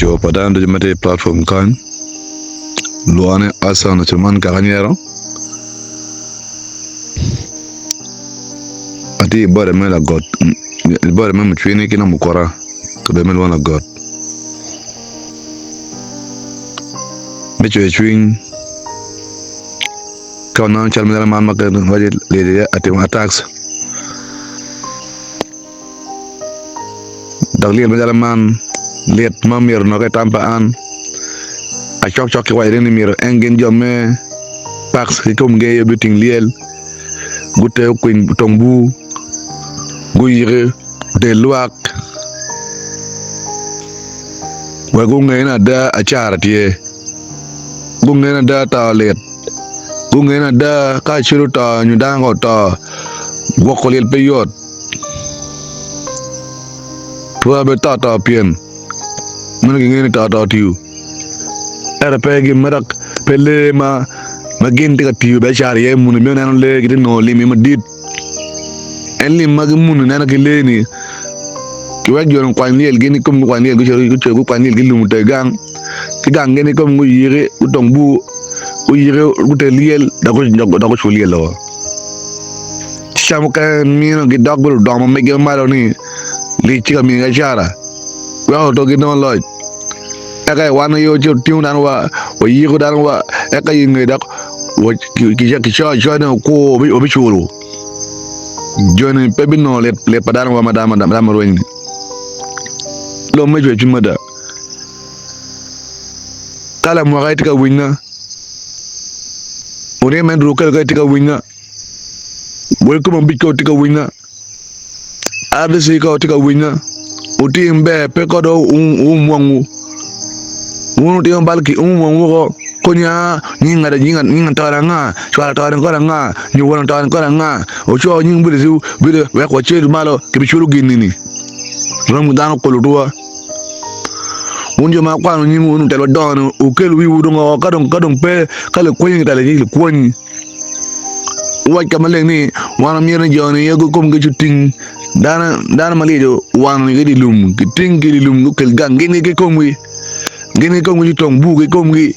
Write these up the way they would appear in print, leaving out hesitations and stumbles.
Jo pa dano ducu ma tye i platform kany lwongo ni Asan Ocuman kaka anyero atye i boda me lagot i boda me mucwini ki dong mukura kabedo ma kilwongo ni lagot me cwer cwiny ka waneno cal macalo man ma kiwaco ni lyec atimo attacks Dok lyel macalo man lit ma myero onok i tam pa an acok cok ki waco ni myero en gin jo me parks ki komgi aye guting lyel gute okwiny tong bur guyiki otel lwak wek gunge ni ada acara tye gunge ni ada to lit gunge ni ada ka acel oto nyo dano ka oto gwoko lyel pe yot. Twero bed to to pien meno kingeyo ni to to tiyo ento pe gin ma dok pe lee ma gin tye ka tiyo biacara iye muni bino neno lee gitye ka nongo lim madit en lim ma muni neno ki lee ni ki wek jo ni okwany lyel gin kikom gukwany lyel gucito gukwany lyel gilum i teng gang ki gang gin kikom guyiki gutong bur guyiki guter lyel dok gucul lyel o. Ca mukene mino gidok bot ludongo ma meggi ma malo ni, 'Lic tye ka miyogi acara, wek oto ginong loc. Eka i wan aye wacito watingo dano wa, wayiko dano wa, eka i nge dok kicoyo acoya ni okur wabiculo. Joni pe binongo lit pa dano wa ma dano ma rweny-ni. Lok me cwercwiny mada. Ka lamwaka tye ka winya, oryem Andrew Okello ka itye ka winya, Welcome Obic ka wutye ka winya, RDC ka wutye ka winya, wutim ber pe kod wuum wangwu, wun wutimo bal ki um wangwu woko konya nying nying atone anga, cwalo atone kore anga, nyo won atone kore anga, wuco nying bedo wek wacel malo kibiculo gin-ni romo dano okolo tuwa. Wun jo ma akwano nyingwu wun lutela madongo-ni, wukel wiwu dong woko, ka dong ka dong pe ka likwonyi kitalo ki likwonyi. Wuwac ka maleng ni, 'Wan wamito ni jo-ni aye komgi cuting, dano dano ma lyec owano ki i lum giting ki i lum gukel gang gin kikomgi, gin kikomgi cutong bur kikomgi,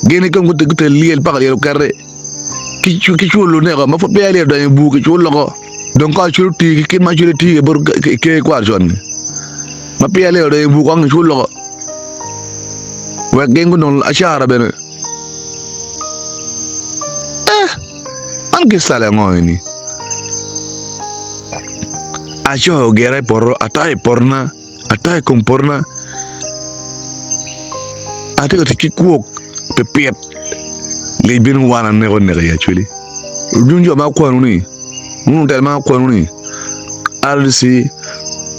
gin kikomgi gutel lyel paka lyel okete ki culo neko ma pud peya lyel odonyo i bur kiculo oko. Dong ka acwalo tii ki kit ma acwalo tii kwede bot ker kwaro con-ni, ma peya lyel odonyo i bur kong giculo loko wek gin gunong acara bene. Eh, man kit cale ango eni? Aco ogera i poto, ato i potona, ato i kom potona, atye ka tic ki kwok pi pit, lyec bino wana neko neka i acwali. Wun jo ma akwanu-ni, wun lutela ma akwanu-ni, RDC,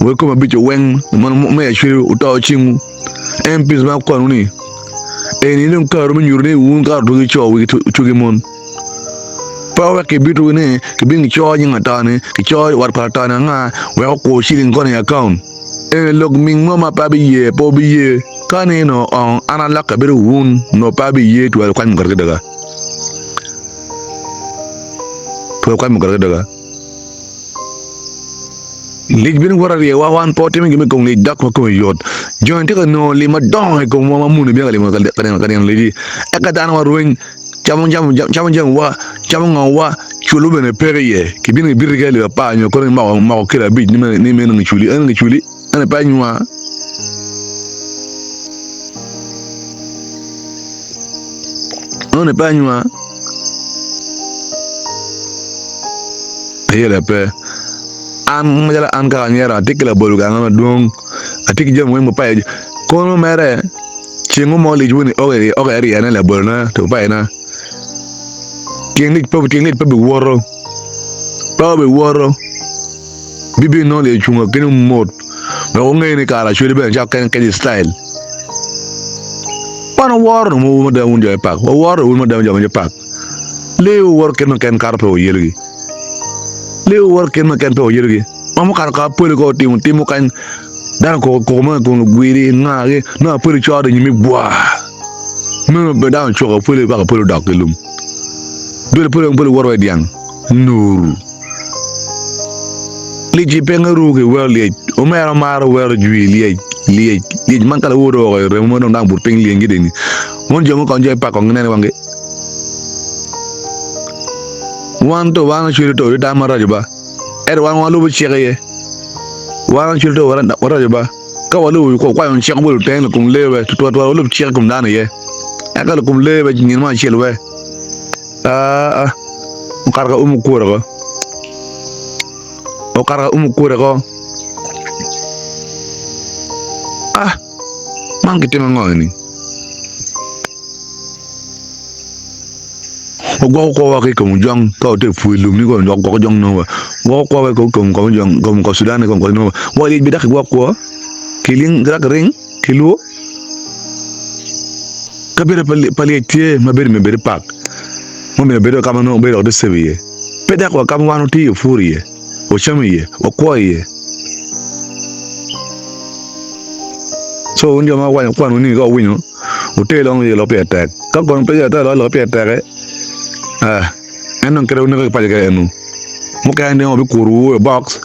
wek kom abic weng me acwali oto cingwu, MPs ma akwanu-ni, eni dong kare me nyuto ni wun kare otwegi co cwegi mon. Pe wek kibitwu ni kibin kico nying ata-ni, kico wat pa ata-ni anga wek okur ciling koni i akaun. Eni lok ming mo ma pe abiye, pe wubiye. Ka ni onongo ong an alokke abedo wun, onongo pe abiye twero kwany mugati ki doga. Twero kwany mugati ki doga. Lic bino woto aryewa wan pe watimo gin me kom lic dok ma kome yot. Jo-ni tye ka nongo lim madongo i komwa ma muni bino ka limo ka neno licgi. Eka dano wa rweny camo jamiwa, camo ngowa, culo bene peke iye. Kibino kibiti ki alip apar nyo kono moko kilo abic ni meno giculi. Eno giculi, eno pe anywar. Eno pe anywar. Ayela pe. An macalo an kaka anyira atye ki labolo ganga madwong, atye ki jami weng mapaco. Kono mere ceng mo lic woni oke aryene labolona to pacona. Tyen lic pe biwoto, pe obiwoto bibino nongo lyec ocung kenyo mot wek onge ni kare acwali bene cako kene kece citayil. Wan waworo nongo mada wun jo me pak, waworo wun mada jo me pak. Lee wuwoto kit ma ken kato pe wuyelogi, lee wuwoto kit ma ken pe wuyelogi. Ma mukato ka apoli ko otimo tim mukene dano koko koko ma kun ogwiri ngagi nongo apoli coro i nyimi bwa meno bene dano ocoko apoli paka apoli odok ki lum dul apoli apoli woto wa i dyang nur lic-ci pe nge ru ki weko lyec. Omera maro wero jwi lyec lyec lyec man ka lawor dong ooko i remo mo dong dang but piny lyengi dini mon jo mo kong jo i pak kong ginene wangi wan to wan ocwero to tam maraco ba ento wan walubo cik aye wan ocwero to waraco ba ka walubo kwayo cik bot luteng lukum lee we tutwal twal walub cik i kom dano iye eka lukum lee we nino mo acel we aa okato ka umo kure ko. Okato ka umo kore ko. Ah! Man kitimo ango eni? Wagwoko kwowa ki i kom ojong ka watye ka pur i lum ni gwoko ojong nongo wa. Gwoko kwowa ki i kom ojong kom ko Sudan kom ko nongo wa. Wa lyec bene dok kigwok kwo ki ling dok ring ki lwo. Kabedo pa lyec tye ma bedo myero obed i pak ma myero obed ka ma nongo bedo dok tye safe iye. Pe dok wa ka ma wan watiyo iye, wapuro iye, wacamo iye, wakwo iye. Co wun jo ma kwanwu ni ka wuwinyo, wuter long iye lok pire tek. Ka kono pe itero long lok pire tek-ki, eh, en dong kite wuneko ki paco kene enu. Mukene dong wabikurowu i box,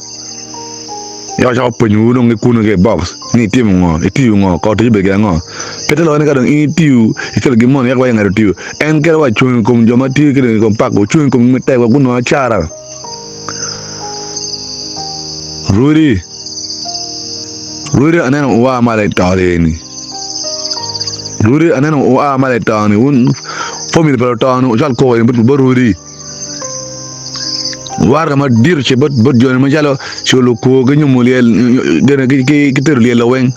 yaka wacako penyowu dong ki kunu ki i box ni itimo ngo, itiyo ngo, kor tic obedo gin ango. Pe te lokke ni ka dong in itiyo, ikelo gin moni yaka wa ngat otiyo. En kene wa cung i kom jo ma tiyo kede i kom pak, ocung i komgi matek wek gunong acara. Rwodi, rwodi aneno wua malo i to eni, rwodi aneno wua malo i to ni, wun famili pa luto ni wucwal koko eni bot rwodi. Waraga madit ocit bot joni macalo culo kwor ki nyomo lyel ki tero lyel weng.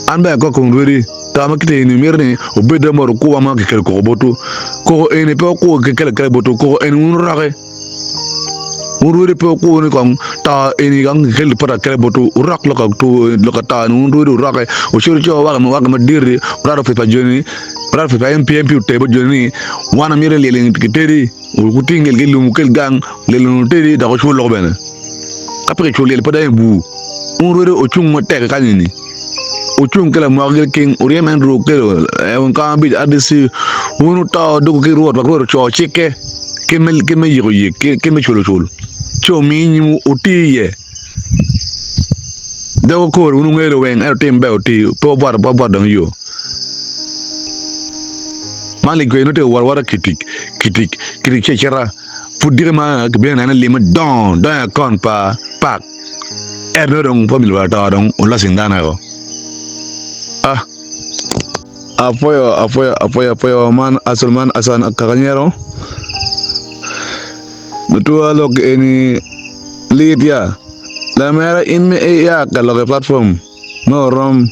An bene akok kom rwodi to ma kite eni mito ni obed dong bot okuba ma kikelo koko botwu. Koko eni pe wukur kikelo akela botwu koko eni wun wuroki. Wun rwodi pe wukur ni kong to eni kong kikel poto akela botwu wurok lok ka to eni wun rwodi wuroki wucito wuco waraga madit-ti wurato opic pa joni wurato opic pa MP MP oter bot joni ni wan wamito ni lyel eni kitedi wuting lyel ki i lum wukel gang lyel eni wutedi dok wucul loko bene. Ka pe kiculo lyel pe dong i bur. Wun rwodi wucung matek kany eni. Wucung ki lamwaka ki liking, wuryem en ruk kelo wun kong abic RDC, wun wuto doko ki Rwot wek Rwot oco cikke kit me yiko yik kit me culo cul ci omi nyimwu wuti iye. Dok wukor wun wungeyo weng ento wutim ber wuti pe wubwot abwota dong yo. Man likweyo nongo tye ka wot awota kitik kitik kitik ci acita pud diki ma kibino nene lim madongo donyo i akaunt pa pak. Ento dong family pa lato dong olosing dano eko. Ah. Apwoyo apwoyo apwoyo apwoyo man Asuleman Asan Kakanyero. Lutua lok eni lit ya. Lamera in me iya ka lok i platform me orom.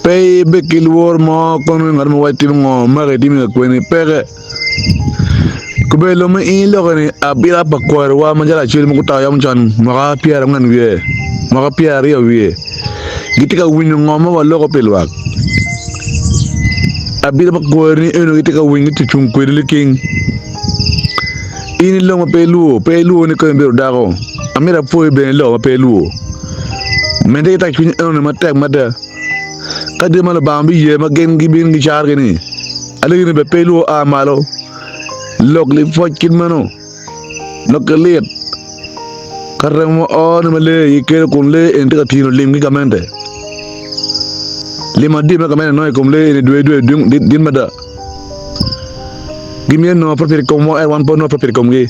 Pe ibed ki lworo mo kono ngat mo waci timo ngo maki itimo ka kweni peke. Kobedo lok ma in iloko ni abila pa kwariwa macalo acwali ma guto yam con mwaka pyerangwen wiye, mwaka pyeraryo wiye, gitye ka winyo ngo ma waloko pi lwak. Abila pa kwarini eno gitye ka winyo gitye cung kwedi liking. In ilok ma pe ilwor, pe ilwor ni kong ibedo dako. Amito apwoyi bene iloko ma pe ilwor. Medde ki tek cwiny enoni matek mada. Ka diro ma Lubanga biye ma gin gibin gicargi ni, Alegi ni bed pe ilwor a malo, lok lipwoc kit meno, lok ki lit, ka remo ma o ni ma lee aye kelo kun lee eni tye ka tino lim ki gamente. Lim madit ma gamente nongo i kom lee eni dwe dwe dit mada. Gimito nongo profit i komwa ento wan pe wanongo profit i komgi.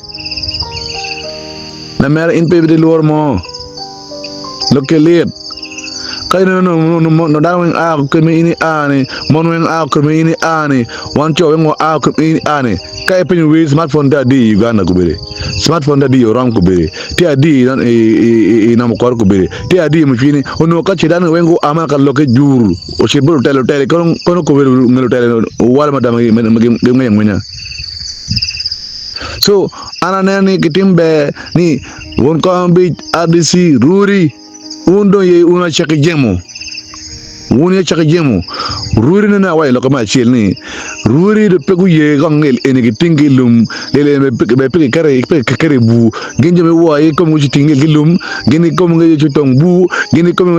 Lamera in pe ibed ki lworo mo. Lok ki lit. Ka ineno nongo dano weng a kit ma in ia ni, mon weng a kit ma in ia ni, wan co weng wa a kit ma in ia ni. Ka ipenyo wi smartphone tye adi i Uganda kobedi? Smartphone tye adi i Orom kobedi? Tye adi i Nam Okoro kobedi? Tye adi i Mucwini? Onongo ka ce dano weng gua mana ka lokke jur ocit bot lutela lutela kono kobedi nge lutela owalo mada ma gingwenyo angwenya. So an aneno ni kitim ber ni Wun kong abic RDC ruri wun dong ye wun acaki jemo wun ye acaki jemo ruri nene awaco lokke me acel ni ruri do pe guye kong ngel eni giting ki lum lel eni be pe kiketo i bur gin jo me wor aye kom guci ting ngel ki lum gin i kom gi ci tong bur gin i kom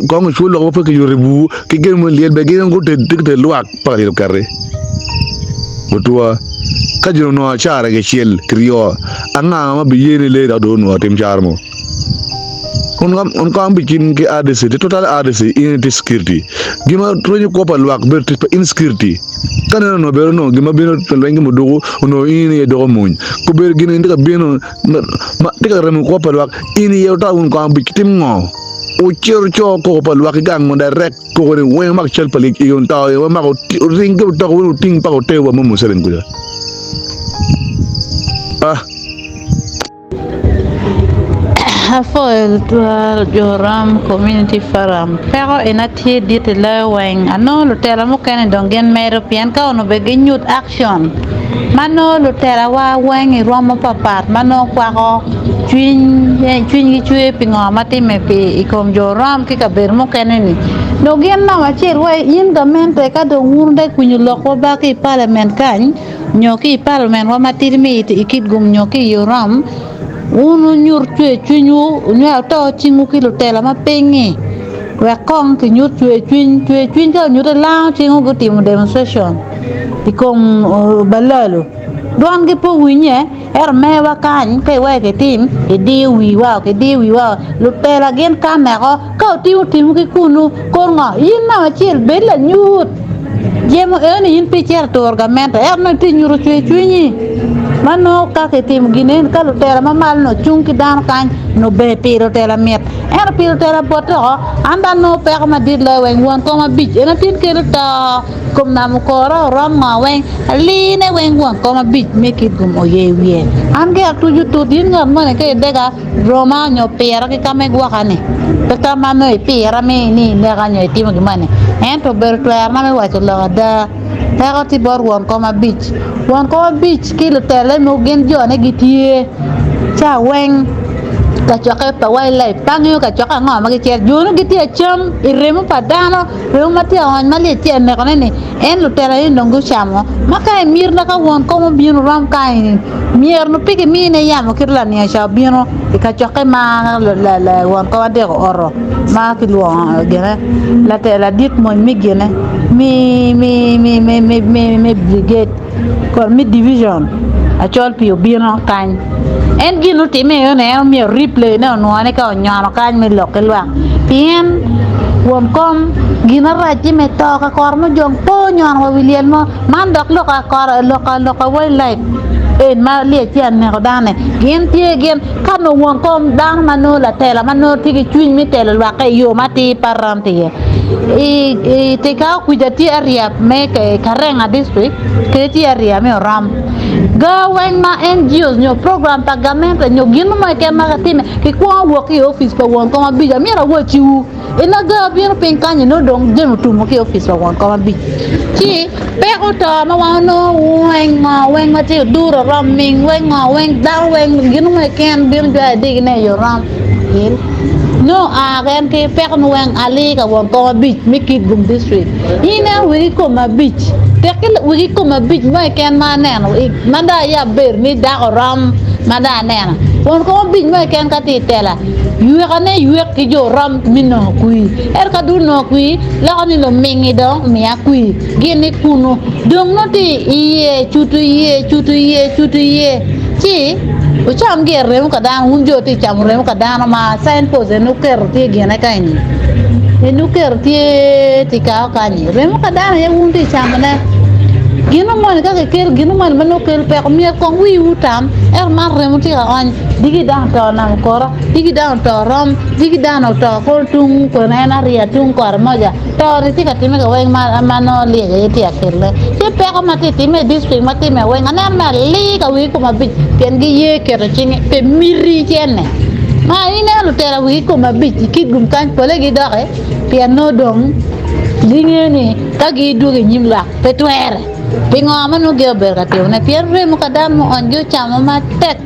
kong gucul loko pe kiyuto i bur ki gin mo lyel be gin gute lwak paka lyel okati. Otwa, ka joni onongo acara kicel kiryo, anga ma biyeni lee dok dong onongo atim caro mo? Un kong bicim ki RDC, ti total RDC in iti security. Gin ma rwenyo kwo pa lwak bedo tic pa insecurity. Ka neno onongo bedo onongo gin ma bino lweny ki muduku onongo in iye doko mony. Kobedo gin eni tye ka bino ma tye ka remo kwo pa lwak in iye ota wun kong bitim ngo? Wucit wuco koko pa lwak ki gang mo direct. Koko ni weng omak cal pa lyec i onto i weng omako ring ki otoko weng oting paka oter wa mo Museveni kuca. Ah. Apwoyo tutwal jo Ram Community Forum. Peko ena tye dit i loyo weng. Anongo lutela mukene dong gin medo pien ka onongo bed ginyut action ma nongo lutela wa weng i rwom mapapat ma nongo kwako cwiny cwinygi cwer pi ngo ma timme pi i kom jo Ram ki kabedo mukene ni dong gin namba acel wa in gamente ka dong wun wutye ka kwinyo lok wa ba ki i palament kany nyo ki i palament wa matidi me i Kitgum nyo ki i Orom wun wunyut cwer cwinywu nyo wuto cingwu ki lutela ma piny-ngi wek kong kinyut cwer cwiny, cwer cwiny ka onyute lango cingwu gutimo demonstration i kom balalo dwangi pe owinye ento mewa kany ka iweko kitim kidiyo wiwa kidiyo wiwa lutela gin ka meko ka otimo timo ki kunu kor ngo in namba acel bed lanyut jemo eno-ni in pe icito ituro gamente ento nongo itye nyuto cwer cwinyi ma nongo ka kitimo gin eni ka lutela ma malo-ni ocung ki dano kany nongo ber pi lutela mit ento pi lutela bote woko an dong anongo peko madit loyo weng won kom abic en atin kelo to Kom namo kora orom ngo weng aline weng won kom abic me Kitgum oye wiye. An ge atucu tut in ngat moni ka idega roma nyo pira ki kama igwoka ni pe ka ma nongo ipira mi ni ineka nyo itimo gin moni ento obedo twero na me waco lok ada peko tye bot won kom abic. Won kom abic ki lutele mogo gin jo ne gitye ca weng kacokke pa wildlife pe angeyo kacokke ango ma gicito jo nu gitye acam i remo pa dano. Remo ma tye ka ony ma lyec tye ka nekone ni en lutela ni dong gucamo ma ka imito ka won kom obino rom ka eni myero nongo pe kimine yamo kit laniang ca obino i kacokke ma won kom adek ooto ma kilwongo gine ladit mony me gine me brigade me division acol pii obino kany. En gin otimme aye ni en myero replay ne onwongo ni ka onyono kany me lok ki lwak pien won kom gin arac ci me to ka kore mo jong pe onyono wa wi lyel mo man dok loka kore loka loka wildlife en ma lyec tye aneko dano ni gin tye gin ka nongo won kom dano ma nongo latela ma nongo tye ki cwiny me telo lwakke i yo matir pe aram tye iye i tika okwica tye area me karenga district kede tye area me orom. Gar weng ma NGOs nyo program pa gamente nyo gin mo keken ma kitime kikwongo wok ki i opic pa won kom abic. Amyero awacciwu ina gar bino piny kany nongo dong jami otumo ki i opic pa won kom abic. Ci peko to ma wan onongo weng ngo weng ma tye oduro rom ming weng ngo weng dano weng gin mo keken bino jwayo adigine i orom. Nongo aa en ki peko ni weng alii ka won kom abic me Kitgum district. In ineno wegi kom abic, tekki wegi kom abic mo keken ma aneno ma dong aye aber ni dako rom ma dong aneno. Won kom abic mo keken ka tye i tela, ywekane ywek ki jo rom me nongo kwir. Ento ka dong onongo kwir, loko ni lumingi dong miya kwir. Gin ni kunu dong nongo tye iye, cuto iye, cuto iye, cuto iye. Ci wucam gire remo ka dano, wun jo wutye ka camo remo ka dano ma signpost eni wuketo tye gine ka eni, eni wuketo tye tika kany-nyi, remo ka dano aye wun wutye ka camone. Gin moni ka kikelo gin moni ma nongo kelo peko myero kong wiwu otam ento man remo tye ka ony diki dano oto namo kora, diki dano oto rom, diki dano oto kor tung kwene en ariya tung kore moja. To-ni tye ka timme ka weng ma nongo lyec aye tye ka kelle. Ci peko ma tye ka timme i distrik ma timme weng aneno me alii ka wigi kom abic pien giye keto cingi pi miti cene. Ma ineno lutela wigi kom abic i Kitgum kany pole gidoki pien nongo dong gingeyo ni ka gidwogo i nyim lwak pe twere. Pingo ma nongo gin obedo ka timone? Pien remo ka dano muonygi ocamo matek.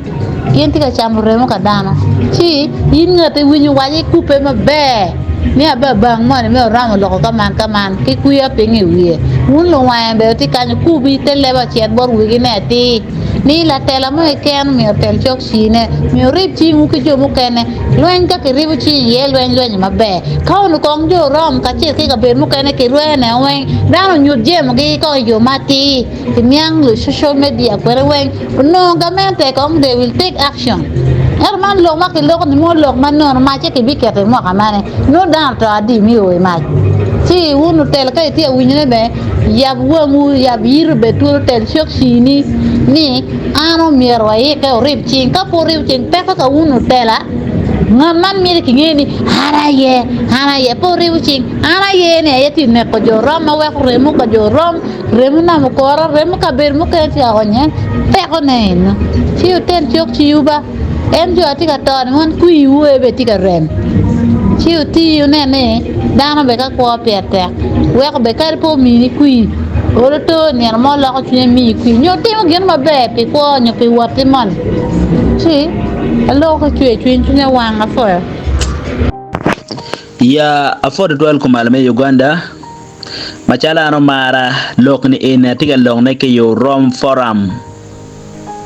Gin tye ka camo remo ka dano. Ci in ngat iwinyo waco ikubbe maber ni ababang moni me oramo loko ka man ka man ki kwiya piny i wiye. Wun luwange bene wutye kany wukubi te leb acel bot wegine atir. Ni latela mo keken myero otel cok cine, myero wurib cingwu ki jo mukene. Lweny ka kiribo cing iye lweny lwenyo maber. Ka onongo kong jo rom kacel ki kabedo mukene kirwene weng, dano onyut jemogi kong i yo matir, kiniang lu social media kwede weng, onongo gamente kong they will take action. Ento man lok ma kiloko ni mo lok ma nono macce kibiketo i mwaka mane, nongo dano oto adi me o i mac. Ci wun lutela ka itye ka winyone bene, yab wangwu, yab yiti obed twolo, tel cok cini ni an omyero waike wurib cing. Ka pe wuribo cing, peko ka wun lutela, ngat man myero kinge ni an aye, an aye. Pe wuribo cing, an aye ni aye tye neko jo rom ma weko remo ka jo rom, remo nam okora, remo kabedo mukene tye ka onye, pekone eno. Ci wutel cok ciwu ba. En jo atye ka to ni wan kwir wu aye bene tye ka rem. Ci wuti wunen ni dano bene ka kwo pire tek weko bene kadi pe omini kwir olo to nino mo loko cwinye miyi kwir nyo timo gin maber pi kwo nyo pi wotti moni ci aloko ki cwer cwiny cwinya wang apwoyo. Ya apwodo twal kumalo me Uganda macalo an omara lok ni eni atye ka lok ne ki i Orom forum.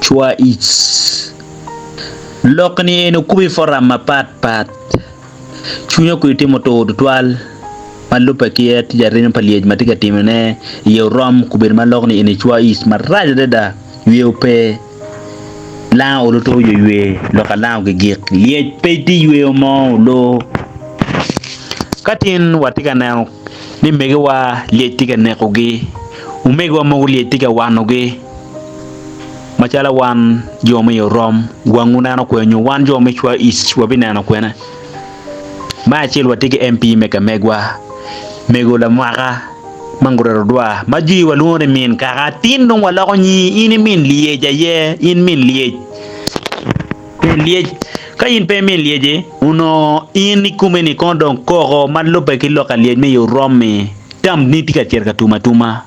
Cwa ic. Lok ni eni okubo i foram mapat pat. Cwiny okwiyo timo tur tutwal ma lubbe ki tic arinyo pa lyec ma tye ka timone i orom kubedo ma lok ni eni cwa ic marac adada ywe ope lango olo to ywe lok alango gigik lyec pe tye yweyo mo olo. Ka tin watye ka neno ni megiwa lyec tye ka nekogi, omegiwa mogo lyec tye ka wanogi. Macalo wan jo me Orom, wangwu neno kwene nyo wan jo me Cwa East wabineno kwene? Me acel watye ki MP me kamegwa, Mego Lamwaka ma Ngurero Odwa ma jwi walwongo ni min kaka. Tin dong waloko nyingi, in i min lyec aye, in min lyec. Min lyec, ka in pe min lyeci, onongo in i komi-ni kono dong koko ma lubbe ki lok a lyec me i Orom-mi, tam ni tye ka cito ka tum atuma.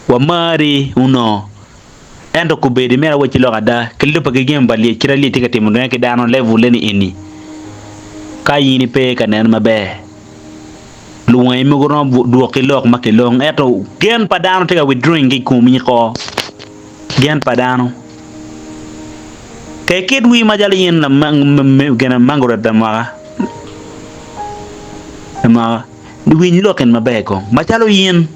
Wamari onongo, ento kobedi myero awacci lok ada, ki lubbe ki jami pa lyec kit ma lyec tye ka timo ne ki dano level-le ni eni, ka in ipe ka nene maber, luwangi mogo romo dwoki lok ma kilong ento gen pa dano tye ka withdrawing ki i komi ko, gen pa dano. Ka ikit wii macalo in Margaret lamwaka, lamwaka. Winy lok en maber kong. Macalo in,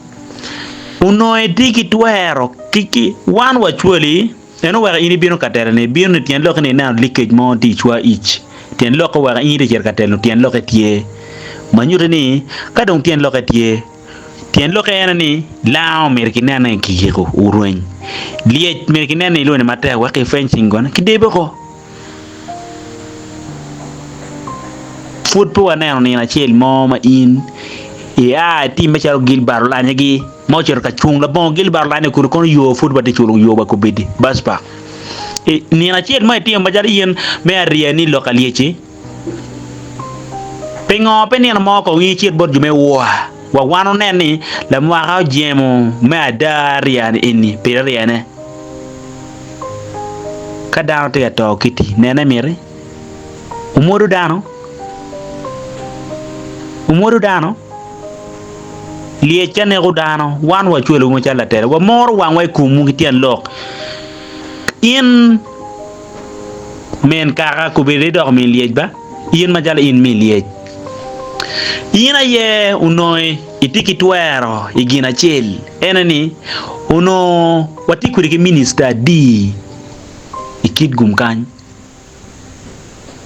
onongo itye ki twero ki wan wacwali, en oweko in ibino ka telo-ni, ibino ni tyen lokke ni ineno leakage mo tye i cwa ic, tyen lokke oweko in icito ka telo tyen lokke tye. Ma nyutti ni ka dong tyen lokke tye, tyen lokke en ni lango myero kinen ni kiyiko orweny, lyec myero kinen ni ilwonyo matek wek ki fencing kono kidebe oko. Pud pe waneno nino acel mo ma in ia itimme calo Gilbert olanyegi ma ocito ka cung labongo Gilbert olanye kunu kono yo pud watye culo yo wa kobedi bus park. I nino acel ma itimo macalo in me aryeni lok alyeci, pingo pe nino mo kong in icit bot jo me war wa wan onen ni lamwaka ojemo me ada arya eni pire aryane. Ka dano tye ka to kiti, nene miti? Omwodo dano? Omwodo dano? Lyec ka neko dano, wan wacwalowu macalo latela, wamoro wangwa i komwu ki tyen lok. In min kaka kobedo idoko min lyec ba? In macalo in min lyec, in aye onongo itye ki twero i gin acel, ene ni onongo watye kwede ki minista adi i Kitgum kany?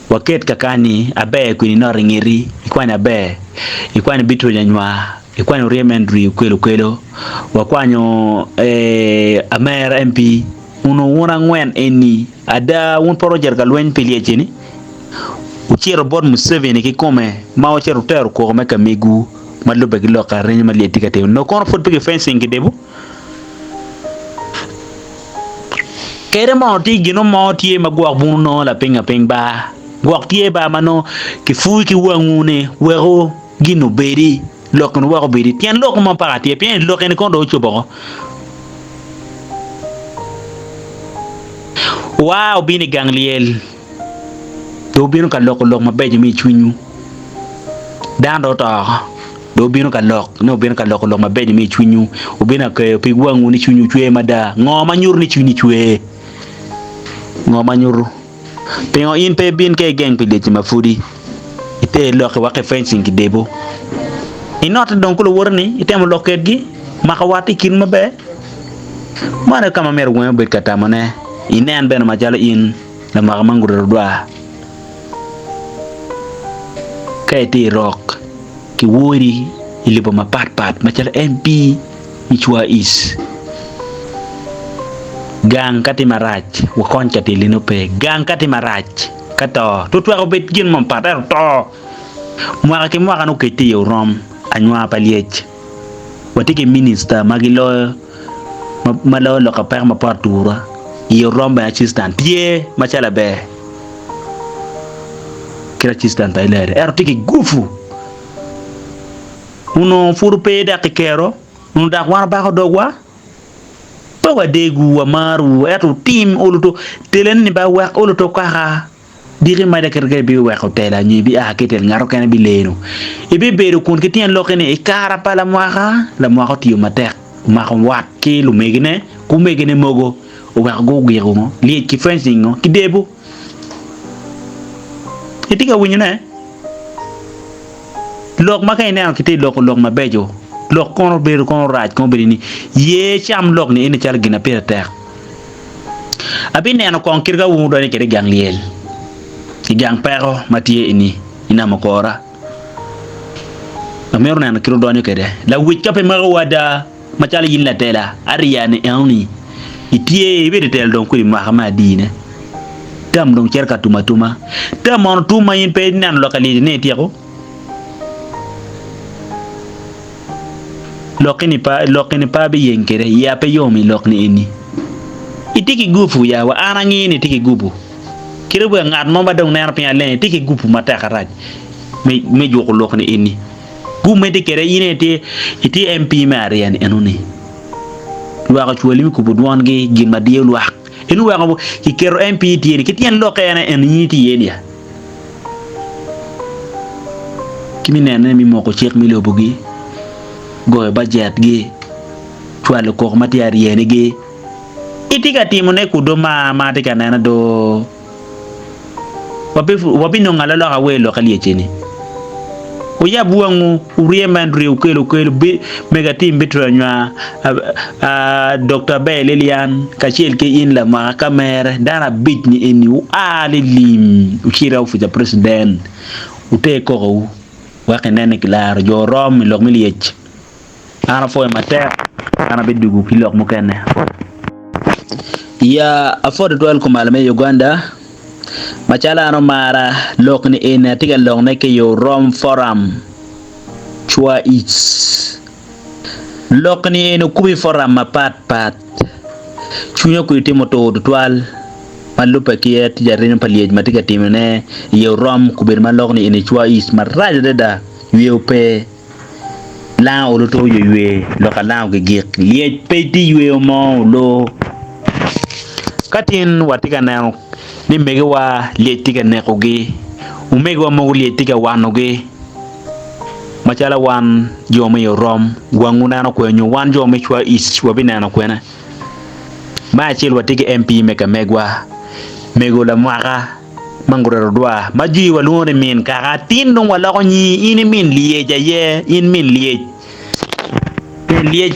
Waket kakany ni aber kwini not i ngeti, ikwanyo aber, ikwanyo Beatrice Anywar, ikwanyo Oryem Andrew Okello Okello, wakwanyo Amer MP, onongo wun angwen eni ada wun pe wucito ka lweny pi lyec eni? Wucito bot Museveni kikome ma wucito wutero koko me kamegwu ma lubbe ki lok arenyo ma lyec tye ka timo. Nongo kono pud pe ki fencing ki debo. Kede mono tye gino mo tye ma gwok bunu nongo lapiny apiny ba. Gwok tye ba ma nongo kipuyo ki wangwu ni weko gin obedi, lok ni weko obedi. Pien lok mo paka tye pien lok eni kono dong ocobo oko. Wua wubino i gang lyel. Dong wubino ka loko lok mabeco me i cwinywu. Dano dong oto oko, dong wubino ka lok ni wubino ka loko lok mabeco me i cwinywu. Wubino ka keyo pig wangwu ni cwinywu cwer mada. Ngo ma nyuto ni cwinyi cwer? Ngo ma nyuto? Pingo in pe ibin ka igeng pi lyecci ma pudi iter lokki wek ifencing ki debo? Inotte dong ki luwoteni, itemo lok kedgi, mako wat i kinwu maber? Man aye ka ma myero weng obed ka tamone. Inen bene macalo in lamaka ma ngute odwar. Ka itye i rok, kiwori i lobo mapatpat macalo MP i Cwa East. Gang ka tye marac, wakony ka tyeline ope. Gang ka tye marac, ka to, tutweko bed gin mo mapat ento to. Mwaka ki mwaka nongo kec tye iye orom, anywar pa lyec. Watye ki minista ma giloyo ma loyo lok apeko ma pot atura i orom bene assistant tye macalo aber kit assistant pa Hillary ento tye ki gupu onongo pud pe dok ki kero onongo dok wan wabako dogwa pe wadegwu wamarowu ento wutim olo to telene ni ba wek olo to kaka. Diki mada kit ka ibiweko tela nyo ibia ki i tel ngat okene bileno. Ibibedo kun ki tyen lokki ni i kara pa lamwaka, lamwaka otiyo matek, omako wat ki lumegine ki omegine mogo oweko gugiko ngo, lyec ki fencing ngo, ki debo. Itye ka winyone? Lok ma ka ineno kitye loko lok mabeco, lok kono obedo kono rac kono obedo ni ye cam lok ni eni calo gin ma pire tek. Abineno kong kit ka wun wudonyo kwede i gang lyel, i gang peko ma tye eni i nam okora. Amito neno kit wudonyo kwede. Lawic ka pe makowu ada, macalo in latela ariya-ni enoni, itye ibedo i telo dong kwede i mwaka me adine. Tam dong cito ka tum atuma. Tam mono tum ma in pe ineno lok ka lyeci ni ityeko? Lokki-ni pe, lokki-ni pe abiyeng kwede, iya pe yom i lok-ni eni. Itye ki gupu ya wa, an angeyo ni itye ki gupu. Kit wa ngat mo ma dong neno piny aleng, itye ki gupu matek arac me, me juko lok-ni eni. Gupu ma itye kwede in aye itye, itye MP me ariya-ni enoni. Lwak ocwali me kubo dwongi, gin ma diyo lwak. Eno weko kiketo MP tye ni, ki tyen lokke en aye eni in itye iye ni ya. Ki me nene me moko cik me lobogi, goyo bajetgi, cwalo koko ma tye aryenigi. Itye ka timone kudo ma ma atye ka nene do. Wabinongo alaloka wa i lok alyecce-ni. Wuyab wangwu, wuryem Andrew wukel wukel mego atim bitweyo nywar Dokta Aber Lilian kacel ki in lamwaka ka mere dano abic ni eni wua lilim wucit i opic pa president wuter kokowu wek inen ni kilaro jo rom i lok me lyec. An apwoyo matek an abidwogo ki lok mukene. Ya apwoyo tutwal kumalo me Uganda macalo an omara lok ni eni atye ka lok ne ki i Orom forum cwa ic lok ni eni okubo i forum mapat pat cwinya okwe tye mutur tutwal ma lube ki tic arinyo pa lyec ma tye ka timo ne i Orom kubedo ma lok ni eni cwa ic marac adada wiye ope. Lango olo to oywe lok alango gigik lyec pe tye yweyo mo olo. Ka tin watye ka neno ni megiwa lyec tye ka nekogi, omegiwa mogo lyec tye ka wanogi macalo wan jo me orom wangwu neno kwene nyo wan jo me cwa ic wabineno kwene. Me acel watye ki MP me ka megwa mego lamwaka. ma ngurero dwa ma jwi walwongo ni min kaka tin dong waloko nyingi in i min lyec aye in min lyec min lyec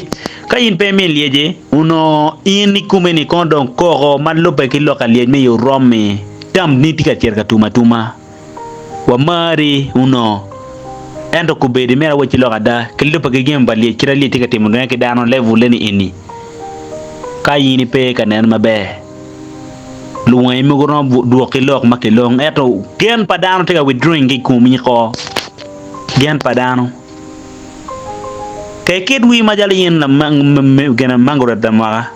ka in pe min lyeci onongo in i kome ni kono dong koko ma lubbe ki lok alyec me i orommi tam ni tye ka cito ka tum atuma wa mari onongo ento kobedi myero awacci lok ada ki lubbe ki jami pa lyec kit ma lyec tye ka timo ne ki dano level-le ni eni ka in ipe ka nen maber. Luwangi mogo romo dwoki lok ma kilong ento gen pa dano tye ka withdrawing ki i komi ko. Gen pa dano. Ka ikit wii macalo in gine Margaret lamwaka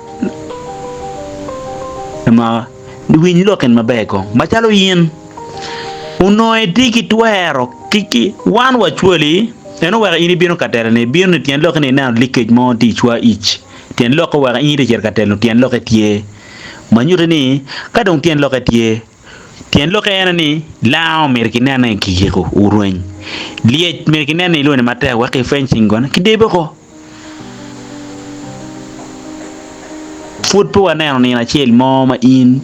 lamwaka winy lok en maber kong macalo in onongo itye ki twero ki ki wan wacwali en oweko in ibino ka telo ni ibino ni tyen lokke ni ineno leakage mo tye i cwa ic. Tyen lokke oweko in icito ka telo tyen lokke tye. Ma nyuto ni ka dong tyen lokke tye, tyen lokke en ni lango myero kinen ni kiyiko orweny. Lyec myero kinen ni ilwonyo matek wek ki fencing kono ki debe oko. Pud pe waneno nino acel mo ma in.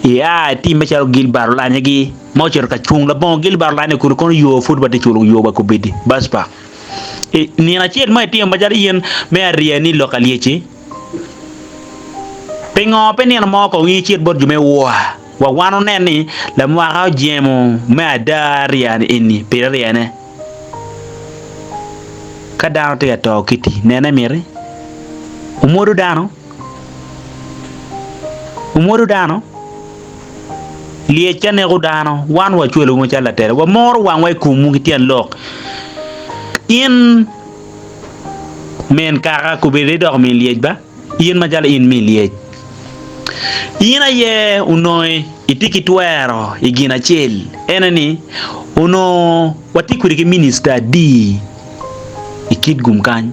Ia itimme calo Gilbert olanyegi ma ocito ka cung labongo Gilbert olanye kunu kono yo pud watye culo yo wa kobedi bus park. I nino acel ma itimo macalo in me aryeni lok alyeci, pingo pe nino mo kong in icit bot jo me wua wa wan onen ni lamwaka ojemo me ada aryani eni pire ryene. Ka dano tye ka to kiti nene miti omwodo dano, omwodo dano. Lyec ka neko dano, wan wacwalowu macalo latela, wamoro wangwa i komwu ki tyen lok. In min kaka kobedi idoko min lyec ba? In macalo in min lyec, in aye onongo itye ki twero i gin acel, ene ni onongo watye kwede ki minista adi i Kitgum kany?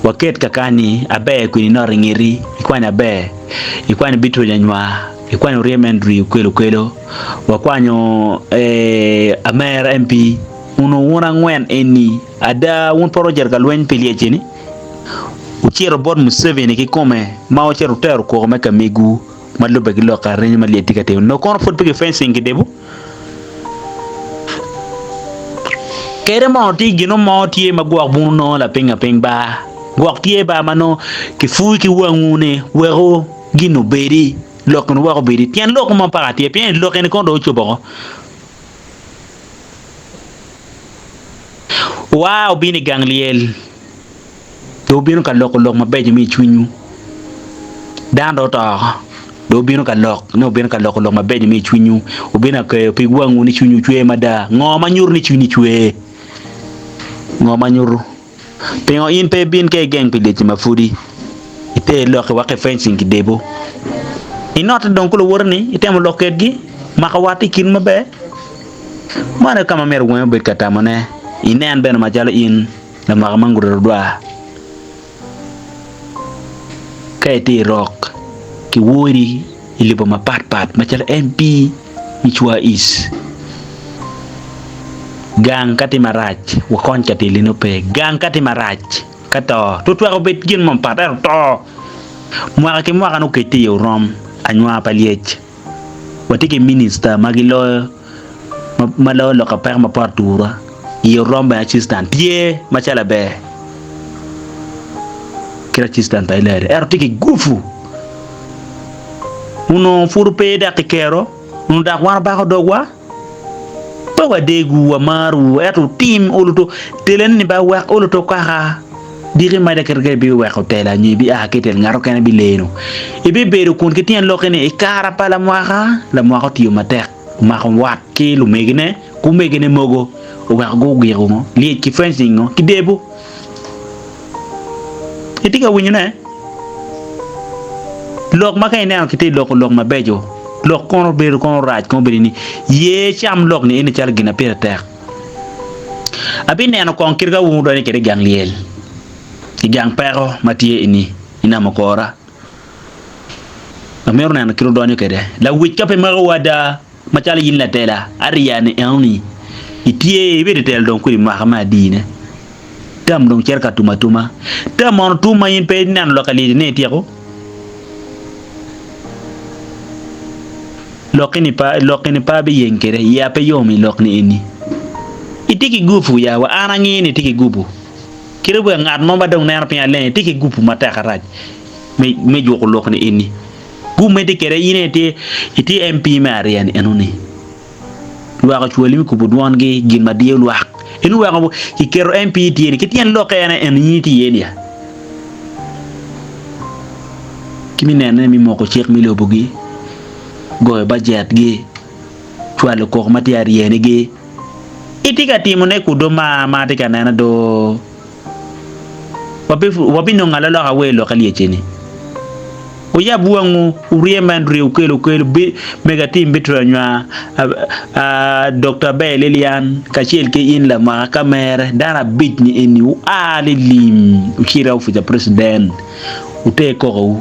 Waket kakani aber kwini not ingeti, ikwanyo aber, ikwanyo Beatrice Anywar, ikwanyo Oryem Andrew Okello Okello, wakwanyo Amer MP, onongo wun angwen eni ada wun pe wucito ka lweny pi lyec eni? Wucito bot Museveni kikome ma wucito wutero koko me kamegwu ma lubbe ki lok arenyo ma lyec tye ka timo. Nongo kono pud pe ki fencing kidebo? Kede mono tye gino mo tye ma gwok bunu nongo lapiny apiny ba, gwok tye ba ma nongo kipuyo ki wangwu ni weko gin obedi, lok eni wek obedi. Pien lok mo paka tye, pien lok eni kono dong ocobo oko. Wua wubino i gang lyel. Dong wubino ka loko lok mabeco me i cwinywu. Dano dong oto oko, dong wubino ka lok ni wubino ka loko lok mabeco me i cwinywu. Wubino ka keyo pig wangwu ni cwinywu cwer mada. Ngo ma nyuto ni cwinyi cwer? Ngo ma nyuto? Pingo in pe ibin ka igeng pi lyecci ma pudi iter lokki wek ifencing ki debo? Inotte dong ki luwoteni, itemo lok kedgi, mako wat i kinwu maber? Man aye ka ma myero weng obed ka tamone. Inen bene macalo in. Lamwaka ma ngute odwar ka itye i rok ki wori i lobo mapat pat macalo MP me Cwa East gang ka tye marac wakony ka tyelone pe gang ka tye marac ka to tutweko bed gin mo mapat ento to mwaka ki mwaka nongo kec tye iye orom anywar pa lyec. Watye ki minista ma giloyo ma loyo lok apeka ma pot atura i orom bene assistant tye macalo aber kit assistant pa Hillary ento tye ki gupu onongo pud pe dok ki kero onongo dok wan obako dogwa. Pe wadegwu, wamarwu, ento wutim oluto telene-ni ba wek oluto kaka diki mada kit ka ibiweko tela nyo ibia ki i tel ngat okene bileno. Ibibedo kun ki tyen lokki ni i kare pa lamwaka, lamwaka otiyo matek, omako wat ki lumegine ki omegine mogo oweko gugiko ngo, lyec ki fencing ngo, ki debo. Itye ka winyone? Lok ma ka ineno kitye ka loko lok mabeco, lok kono obedo kono rac kono obedo ni ye cam lok ni eni calo gin ma pire tek. Abineno kong kit ka wun wudonyo kwede i gang lyel, i gang peko ma tye eni i nam okora. Amito neno kit wudonyo kwede. Lawic ka pe makowu ada macalo in latela ariya ni enoni itye ibedo i telo dong kwede i mwaka me adine. Tam dong cito ka tum atuma. Tam mono tum ma in pe ineno lok alyeci ni ityeko? Lokki ni pa lokki ni pe abiyeng kwede, iya pe yom i lok ni eni. Itye ki gupu ya wa an angeyo ni itye ki gupu. Kadi wa ngat mo ma dong neno piny aleng itye ki gupu matek arac me me juko lok ni eni. Gupu ma itye kwede in aye itye itye MP me ariya ni enoni. Lwak ocwali me kubo dwongi gin ma diyo lwak. En oweko kiketo MP tye ni ki tyen lokke en aye en in itye iye niya. Ki me nene me moko cik me lobogi, goyo bajetgi, cwalo koko ma tye aryenigi. Itye ka timone kudo ma ma atye ka nene do. Wabinongo alaloka wa i lok alyecce-ni. Wuyab wangwu, wuryem Andrew Okello Okello, Mego Atim Bitro Anywar, Dokta Aber Lilian, kacel ki in lamwaka ka mere, dano abic-ni eni wua lilim wucit i opic pa preciden, wuter kokowu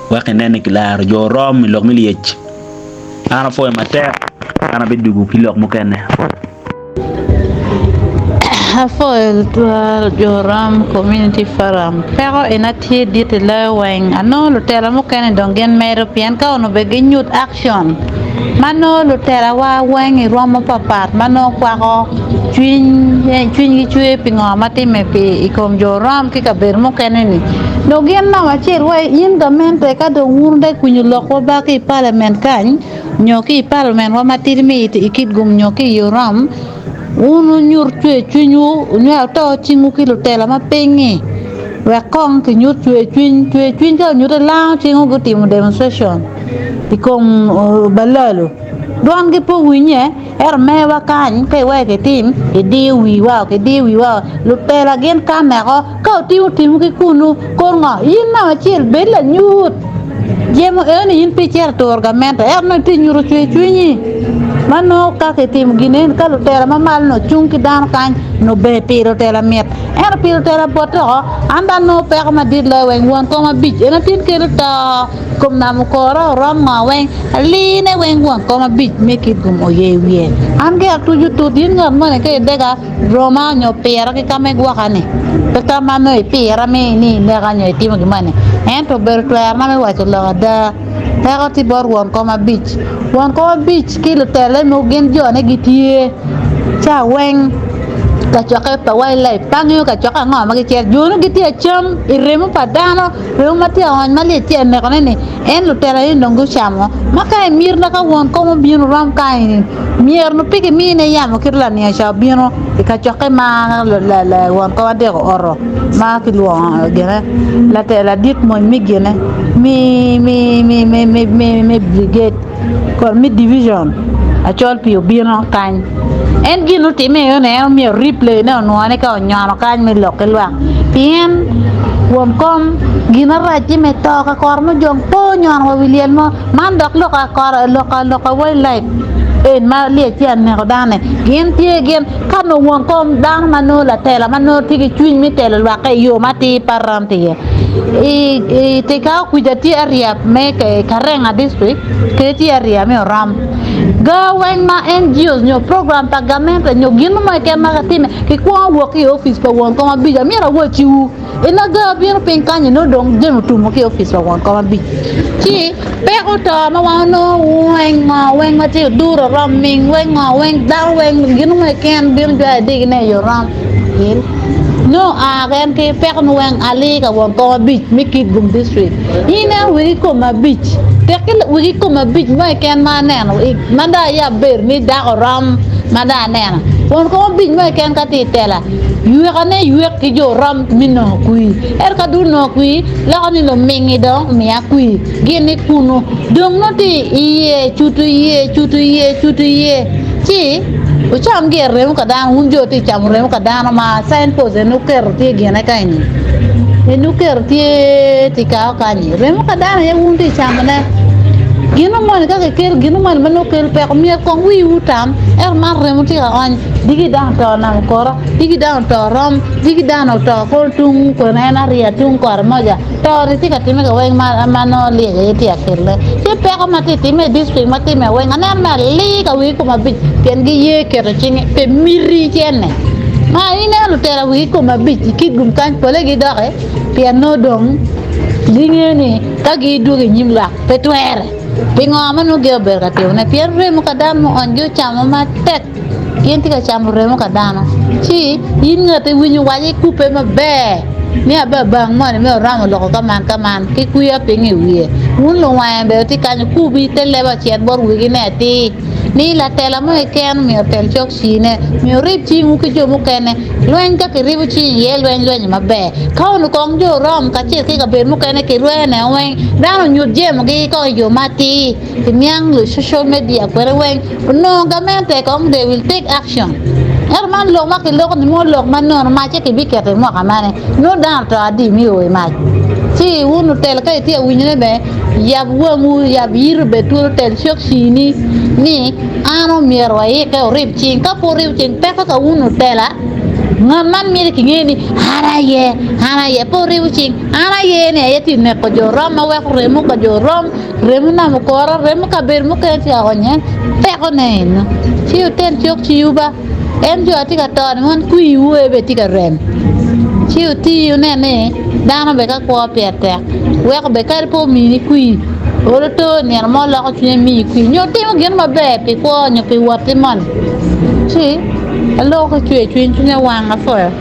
wek inen ni kilaro jo rom i lok me lyec. An apwoyo matek, an abidwogo ki lok mukene. Apwoyo tutwal jo Ram Community Forum. Peko ena tye dit i loyo weng. Anongo lutela mukene dong gin medo pien ka onongo bene ginyut action ma nongo lutela wa weng i rwom mapapat ma nongo kwako cwiny cwinygi cwer pi ngo ma timme pi i kom jo Ram ki kabedo mukene ni dong gin namba acel wa in gamente ka dong wun wutye ka kwinyo lokwa ba ki i parliament kany nyo ki i parliament wa matidi me i Kitgum nyo ki i Orom Wun wunyut cwercwinywu, wunywak oto cingwu ki lutela ma piny-ngi, wek kong kinyut cwercwiny. Cwercwiny ka onyutte lango cingwu gutimo demonstration i kom balalo. Dwangi pe owinye, ento mewa kany ka iweko kitim, kidiyo wiwa, kidiyo wiwa. Lutela gin ka meko, ka wutimo timwu ki kunu, kono ngo? In namba acel bed lanyut. Jemo eno-ni in pe icito ituro gamente, ento nongo itye nyuto cwercwinyi ma nongo ka kitimo gin eni ka lutela ma malo nongo cung ki dano kany nongo ber pi lutela mit ento pi lutela bote woko an dong anongo peko madit loyo weng won kom abic en atin kelo to kom namo kore orom ngo weng aline weng won kom abic me Kitgum oye wiye an gire atuco tut in ngat moni ka idega Roma nyo pira ki ka ma igwoka-ni, pe ka ma nongo ipira ni ineka nyo itimo gin moni, ento obedo twerona me waco lok ada. Peko tye bot won kom abic. Won kom abic ki lutelle mogo gin jone gitye ca weng kacokke pa wildlife pe angeyo kacokke ango ma gicito jo-nu gitye ka cam i remo pa dano. Remo ma tye ka ony ma lyec tye ka nekone-ni, en lutela ni dong gucamo. Ma ka imitna ka won kom obino rom ka eni, myero nongo pe kimine yamo kit lanino ca obino i kacokke ma won kom adek ooto ma kilwongo gine ladit mony me gine me brigade. Me division acol pii obino kany en gin mutimme iye ni en myero replay ne onwongo ni ka onyono kany me lok ki lwak pien won kom gin marac tye me to ka kore mo jong pe onyono wa wi lyel mo man dok loka wildlife en ma lyec tye ka neko dano ni gin tye gin ka nongo won kom dano ma nongo latela ma nongo tye ki cwiny me telo lwakke i yo matir pe aram tye iye i tika kwija tye area me Karenga district kede tye area me Orom ga weng ma NGOs nyo program pa gamente nyo gin mo keken ma kitime kikwongo wok ki i opic pa won kom abic amyero awacciwu ina ga bino piny kany nongo dong jami otumo ki i opic pa won kom abic ci peko to ma wan onongo weng ngo weng ma tye oduro orom ming weng ngo weng dano weng gin mo keken bino jwayo adigine i orom. Nongo aa en ki peko ni weng alii ka won kom abic me Kitgum district. In ineno wegi kom abic, tek ki wegi kom abic mo keken ma aneno ma dong aye aber ni dako rom ma dong aneno. Won kom abic mo keken ka tye i tela, ywekane ywek ki jo rom me nongo kwir. Ento ka dong onongo kwir, loko ni lumingi dong omiya kwir. Gin ni kunu dong nongo tye iye, cuto iye, cuto iye, cuto iye ci wucam gire remo ka dano, wun jo wutye ka camo remo ka dano ma sign post eni wuketo tye gine ka eni, eni wuketo tye tika kanyi, remo ka dano aye wun wutye ka camone. Gin moni ka kikelo gin moni ma nongo kelo peko myero kong wiwu otam ento man remo tye ka ony diki dano oto namo kora, diki dano oto rom, diki dano oto kor tung kwene en ariya tung kore moja. To-ni tye ka timme ka weng ma nongo lyec aye tye ka kelle. Ci peko ma tye ka timme i distrik ma timme weng aneno me alir ka wigi kom abic pien giye keto cingi pi miti cene. Ma ineno lutela wigi kom abic i Kitgum kany pole gidoki pien nongo dong gingeyo ni ka gidwogo i nyim lwak pe twere. Pingo ma nongo gin obedo ka timone? Pien remo ka dano muonygi ocamo matek. Gin tye ka camo remo ka dano, ci in ngat iwinyo waco ikubbe maber ni ababang moni me oramo loko ka man ka man ki kwiya piny i wiye. Wun luwange bene wutye kany wukub i te leb acel bot wegine atir ni latela mo keken myero otel cok cine, myero wurib cingwu ki jo mukene. Lweny ka kiribo cing iye lweny lwenyo maber. Ka onongo kong jo Rom kacel ki kabedo mukene kirwene weng, dano onyut jemogi kong i yo matir. Kiniang lu social media kwede weng onongo gamente kong they will take action ento man lok ma kiloko ni mo lok ma nono mace kibiketo i mwaka mane nongo dano oto adi me o i mac ci wun lutela ka itye ka winyone bene yab wangwu yab yiti obed twolo tel cok cini ni an omyero waike orib cing ka pe oribo cing peko ka wun lutela ngat man myero kinge ni an aye an aye pe oribo cing an aye ni aye tye neko jo rom ma weko remo ka jo rom Remo namo kora, remo kabedo mukene tye ka onye, pekone eno. Ci otel cok ci yuba. En jo atye ka to ni mon kwir wer bene tye ka rem ci wuti wunen ni dano bene ka kwo pire tek weko bene kadi pe omini kwir olo to nino mo loko cwinye miyi kwir nyo timo gin maber pi kwo nyo pi wotti moni ci aloko ki cwer cwiny cwinya wang apwoyo.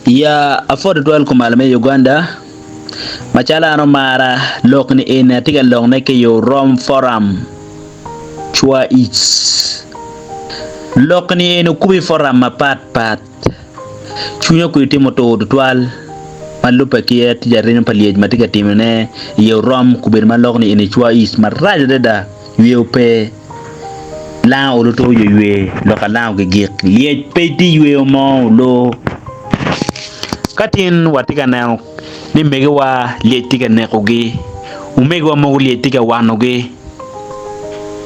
Ya apwodo twal kumalo me Uganda macalo an omara lok ni eni atye ka lok ne ki i Orom forum. Cwa ic. Lok ni eni okubo i foram mapat pat. Cwinya kwir timo tur tutwal ma lubbe ki tic arinyo pa lyec ma tye ka timo ne i orom kubedo ma lok ni eni cwa ic marac adada yweyo pe lango olo to ywe lok alango gigik lyec pe tye yweyo mo olo. Ka tin watye ka neno ni megiwa lyec tye ka nekogi, omegiwa mogo lyec tye ka wanogi.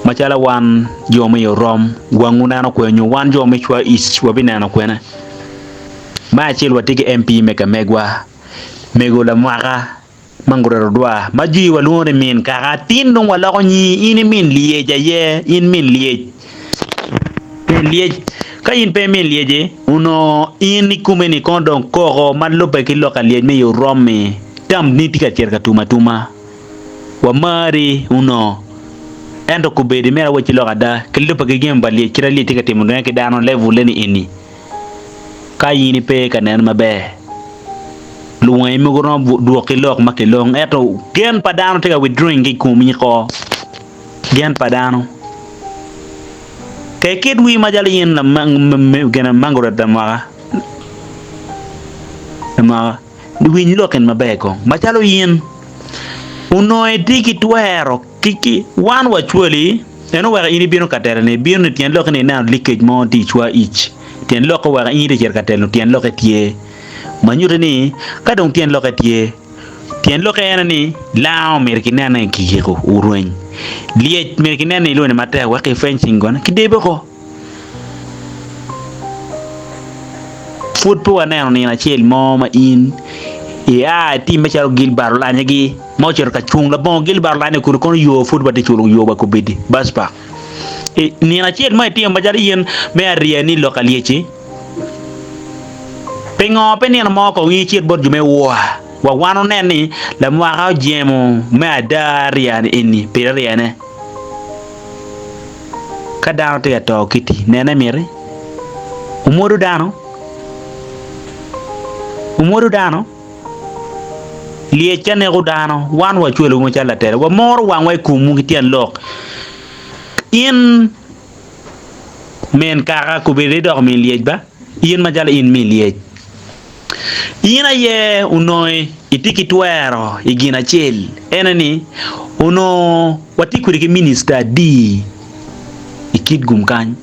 Macalo wan jo me Orom, wangwu neno kwene nyo wan jo me Cwa East wabineno kwene? Me acel watye ki MP me kamegwa, mego lamwaka ma Ngurero Odwa ma jwi walwongo ni min kaka. Tin dong waloko nyingi, in i min lyec aye, in min lyec. Min lyec, ka in pe min lyeci, onongo in ikome ni kono dong koko ma lubbe ki lok a lyec me i Orom-mi, tam ni tye ka cito ka tum atuma. Wamari onongo, ento kobedi myero awacci lok ada, ki lubbe ki jami pa lyec kit ma lyec tye ka timo ne ki dano level-le ni eni, ka in ipe ka nene maber, luwangi mogo romo dwoki lok ma kilong ento gen pa dano tye ka withdrawing ki i komi ko, gen pa dano. Ka ikit wii macalo in Margaret lamwaka, lamwaka. Winy lok en maber kong. Macalo in, onongo itye ki twero ki wan wacwali, en oweko in ibino ka telo-ni, ibino ni tyen lokke ni ineno likec mo tye i cwa ic, tyen lokke oweko in itye cito ka telo tyen lokke tye. Ma nyutti ni ka dong tyen lokke tye, tyen lokke en ni lango myero kinen ni kiyiko orweny, lyec myero kinen ni ilwonyo matek wek ki fencing kono kidebe oko. Pud pe waneno nino acel mo ma in ia itimme calo Gilbert Olanyagi ma ocito ka cung labongo Gilbert Olanya kunu kono yo pud watye culo yo wa kobedi bus park. I nino acel ma itimo macalo in me aryeni lok alyeci, pingo pe nino mo kong in icit bot jo me wua wa wan onen ni lamwaka ojemo me ada arya eni pire aryane. Ka dano tye ka to kiti, nene miti? Omwodo dano? Omwodo dano? Lyec ka neko dano, wan wacwalowu macalo latela, wamoro wangwa i komwu ki tyen lok. In min kaka kobedo idoko min lyec ba? In macalo in min lyec. In aye onongo itye ki twero i gin acel, ene ni, onongo watye kwede ki minista adi i Kitgum kany?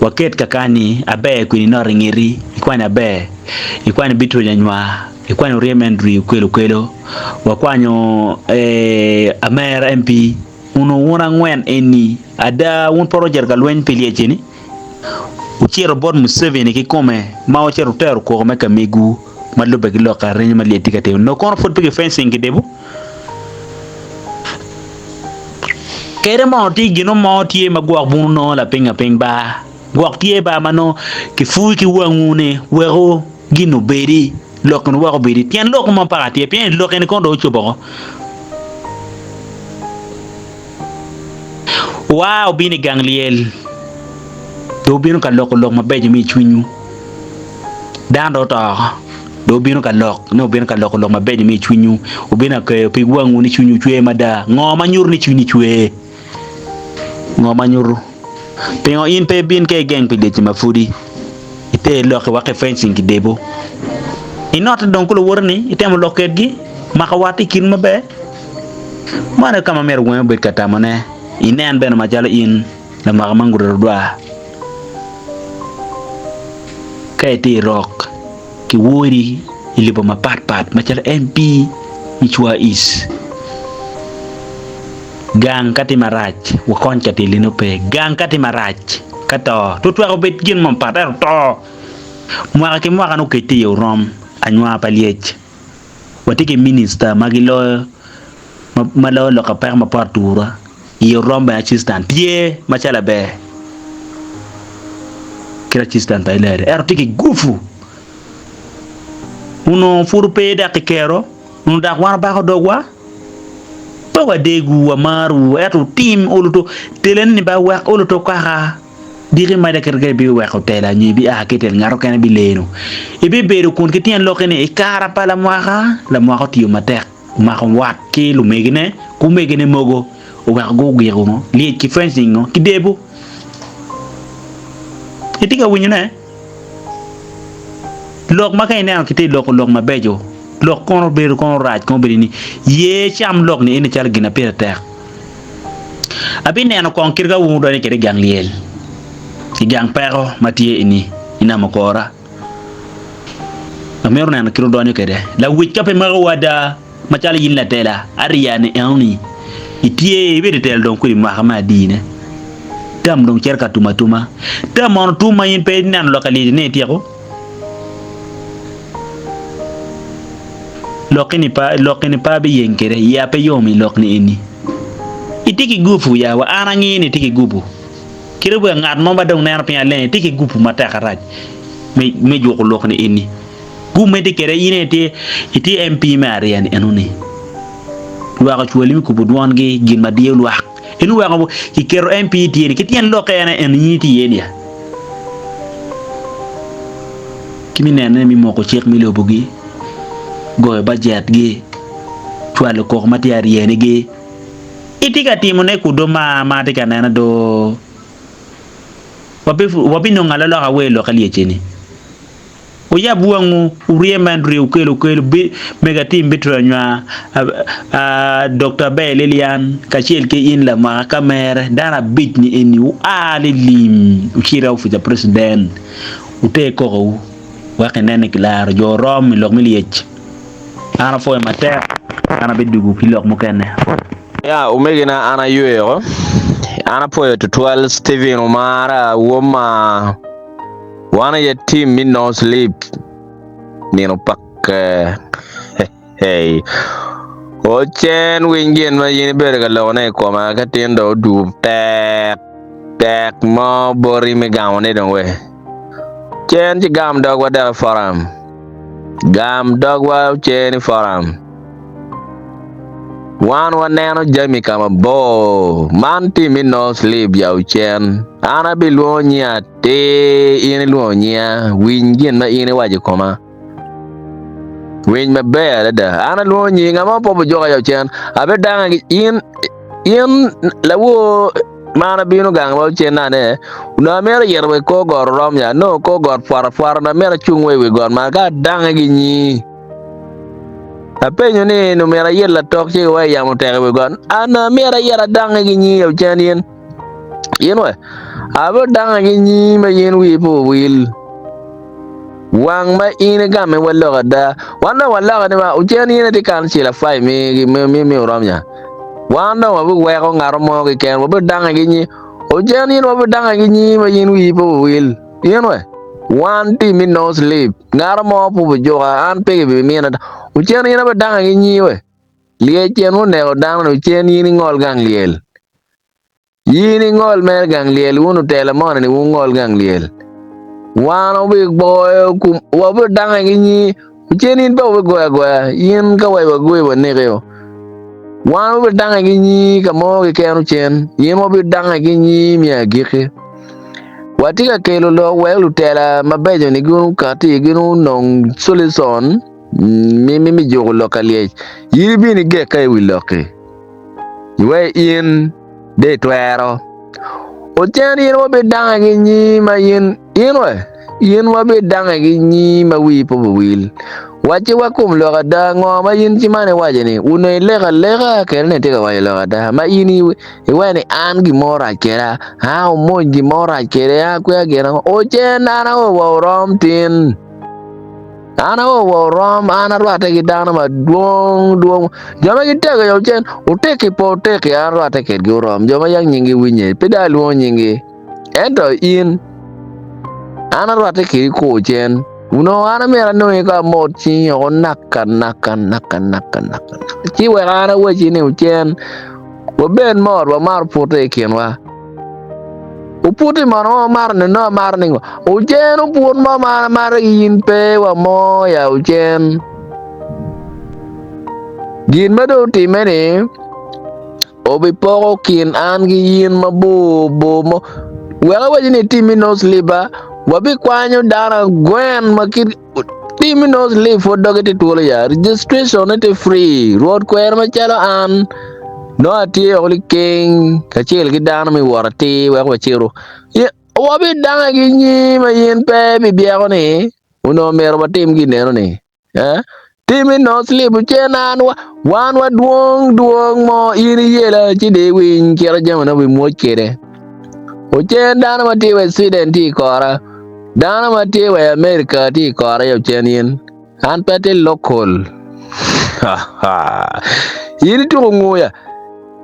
Waket kakani aber kwede inot i ngeti, ikwanyo aber, ikwanyo Beatrice Anywar, ikwanyo Oryem Andrew Okello Okello, wakwanyo Amera MP, onongo wun angwen eni ada wun pe wucito ka lweny pi lyecci-ni? Wucito bot Museveni kikome ma wucito wutero koko me kamegwu ma lubbe ki lok arenyo ma lyec tye ka timo. Nongo kono pud pe ki fencing ki debo. Kede mono tye gino mo tye ma gwok bunu nongo lapiny apiny ba. Gwok tye ba ma nongo kipuyu ki wangwu ni weku gin obedi, lok ni wek obedi. Pien lok mo paka tye pien lok eni kono dong ocobo oko. Wua wubin i gang lyel, dong wubino ka loko lok mabeco me i cwinywu. Dano dong oto oko, dong wubino ka lok ni wubino ka loko lok mabeco me i cwinywu. Wubino ka keyo pig wangwu ni cwinywu cwer mada. Ngo ma nyuto ni cwinyi cwer? Ngo ma nyuto? Pingo in pe ibin ka igeng pi lyecci ma pudi iter lokki wek i-fencing ki debo? Inotte dong ki luwoteni, itemo lok kedgi, mako wat i kinwu maber. Man aye ka ma myero weng obed ka tamone. Inen bene macalo in lamaka ma ngute odwar. Ka itye i rok, kiwori i lobo mapatpat macalo MP me Cwa East. Gang ka tye marac, wakony ka tyeline ope. Gang ka tye marac, ka to, tutweko bed gin mo mapat ento to. Mwaka ki mwaka nongo kec tye iye orom, anywar pa lyec. Watye ki minista ma giloyo ma loyo lok pa peko ma poto atura i Orom bene assistant tye macalo aber. Kit assistant pa Hillary ento tye ki gupu. Onongo pud pe dok ki kero, onongo dok wan wabako dogwa. Pe wadegwu, wamarwu, ento wutim olo to telene ni ba wek olo to kaka diki mada kit ka ibiweko tela nyo ibia ki i tel ngat okene bileno. Ibibedo kun ki tyen lokke ni i kara pa lamwaka, lamwaka otiyo matek, omako wat ki lumegine ki omegine mogo oweko gugiko ngo, lyec ki fencing ngo ki debo. Itye ka winyone? Lok ma ka ineno kitye loko lok mabeco, lok kono obedo kono rac kono obedo ni ye cam lok ni eni calo gin ma pire tek. Abineno kong kit ka wun wudonyo kwede i gang lyel, i gang peko ma tye eni i nam okora. Amito neno kit wudonyo kwede. Lawic ka pe makowu ada. Macalo in latela ariya ni enoni itye ibedo itelo dong kwede mwaka me adine tam dong cito ka tum atuma tam mono tum ma in pe ineno lok alyeci ni ityeko lokki ni pa lokki ni pe abiyeng kwede iya pe yom i lok ni eni itye ki gupu ya wa an angi ni itye ki gupu kit wa ngat mo ma dong neno piny aleng itye ki gupu matek arac me me juko lok ni eni. Gumedde kwede in aye itye itye MP me ariya ni eno ni lwak ocwali me kubo dwon gi gin ma diyo lwak eno weko kiketo MP tye ni ki tyen lokke en aye eno in itye iye ni ya ki me nene me moko cik me lobo gi goyo bajet gi cwalo koko ma tye arye ni gi itye ka timo ne kudo ma ma atye ka nene do wabinongo alaloka wa i lok alyecce ni. Wuyab wangwu, wuryem Andrew, wukel wukel mego atim bitweyo nywar Dokta Aber Lilian kacel ki in lamwaka ka mere dano abic ni eni wua lilim wucit i opic pa president wuter kokowu wek inen ni kilaro jo rom i lok me lyec. An apwoyo matek an abidwogo ki lok mukene. Ya omegina an ayweyo an apwoyo tutwal Stephen Omara woma. Wan aye team me no sleep nino pakke. Hey. Ocen winy gin ma in ibedo ka lokone i koma ka tin dong odwogo tek tek mo boti me gamo ni dong we. Cen ci gam dogwa dok i forum. Gam dogwa ocen i forum. Wan waneno jami ka mabor. Man team me no sleep ya ocen. An abilwongo nyinga atir, in ilwongo nyinga. Winy gin ma in iwaco i koma. Winy maber adada. An alwongo nyingi, nga ma pe ojuka ya ocen. Abidanga ki in, in lawor ma an abino gang ma ocen nane. Onongo amito yito wa i kor got orom ya. Nongo kor got pwot apwota, onongo amito acung wa i wi got man ka adange ki nyingi. Apenyo ni, Onongo myero ayet latok ci giwek yamo otek i wi got? Onongo myero ayet adange ki nyingi ocen in. In we, abidange ki nyingi ma in wii pe owil. Wang ma in igame wa lok ada. Wan dong waloko ni ma ocen in itye kancila fai mi mi mi orom nya. Wan dong wabiweko ngat mo keken wabidange ki nyingi. Ocen in wabidange ki nyingi ma in wii pe owil. In we, wan tye mi no sleep. Ngato mo pe obijuka, an pe gibimina. Ocen in abidanga ki nyi we. Lyec en muneko dano ni ocen in ingol gang lyel. In ingol mere gang lyel, wun otela moni ni wungol gang lyel. Wan wabigoyo kum, wabidanga ki nyi. Ocen in pe wabigoyo agoya, in ka wa wagoyi waneki o. Wan wabidanga ki nyi ka mo keken ocen, in wabidanga ki nyi me agikki. Watye ka kelo lok wek lutela mabeco-ni gin okati gin onong solution me me juko lok ka lyec. In ibino igek ka i wi lok-ki iwek in dong itwero. Ocen in wabidange ki nying ma in in we in wabidange ki nying ma wii pe obiwil. Wacci wa kom lok ada ngo ma in ci man iwaco ni onongo ileko aleka kede ni itye ka waco lok ada ma in Iwaco ni an gin mo rac kweda, aa omony gin mo rac kwede, aa kweya gin ango. Ocen an ao wa orom tin. An ao wa orom, an arwatte ki dano madwong dwong. Jo ma gitego ya ocen, otekki pe otekki, an arwatte kedgi orom. Jo ma yang nyinggi winye, pe dong alwongo nyinggi. Ento in, an arwatte kedi kur cen. Onongo an amyero anongi ka amot cingi oko naka naka naka naka naka. Ci wek an awacci ni ocen. Wabed mot, wamar pute i kinwa. Oputi mono ma wamato ni nongo amato ningo? Ocen oput mo ma an amato ki in pe wa mo ya ocen. Gin ma dong otimme ni obipoko kin an ki in mabor bor mo. Wek awaci ni itimmi no slipa, wabikwanyo dano angwen ma kit timmi no slip pud doge tye twolo ya. Registration ne tye free. Rwot kwero macalo an nongo atye woko liking kacel ki dano me wot atir wek wacitu. Wabidange ki nyim ma in pe ibibyeko ni onongo myero watim gin eno-ni. Eh? Tim no sleep cen an wa wan wadwong dwong mo in iyela ci di iwiny kit jami na obimwoc kwede. Ocen dano ma tye wa i Sweden tye i kora, dano ma tye wa i America tye i kora ya ocen in. An pe atye local. In ituko nguya.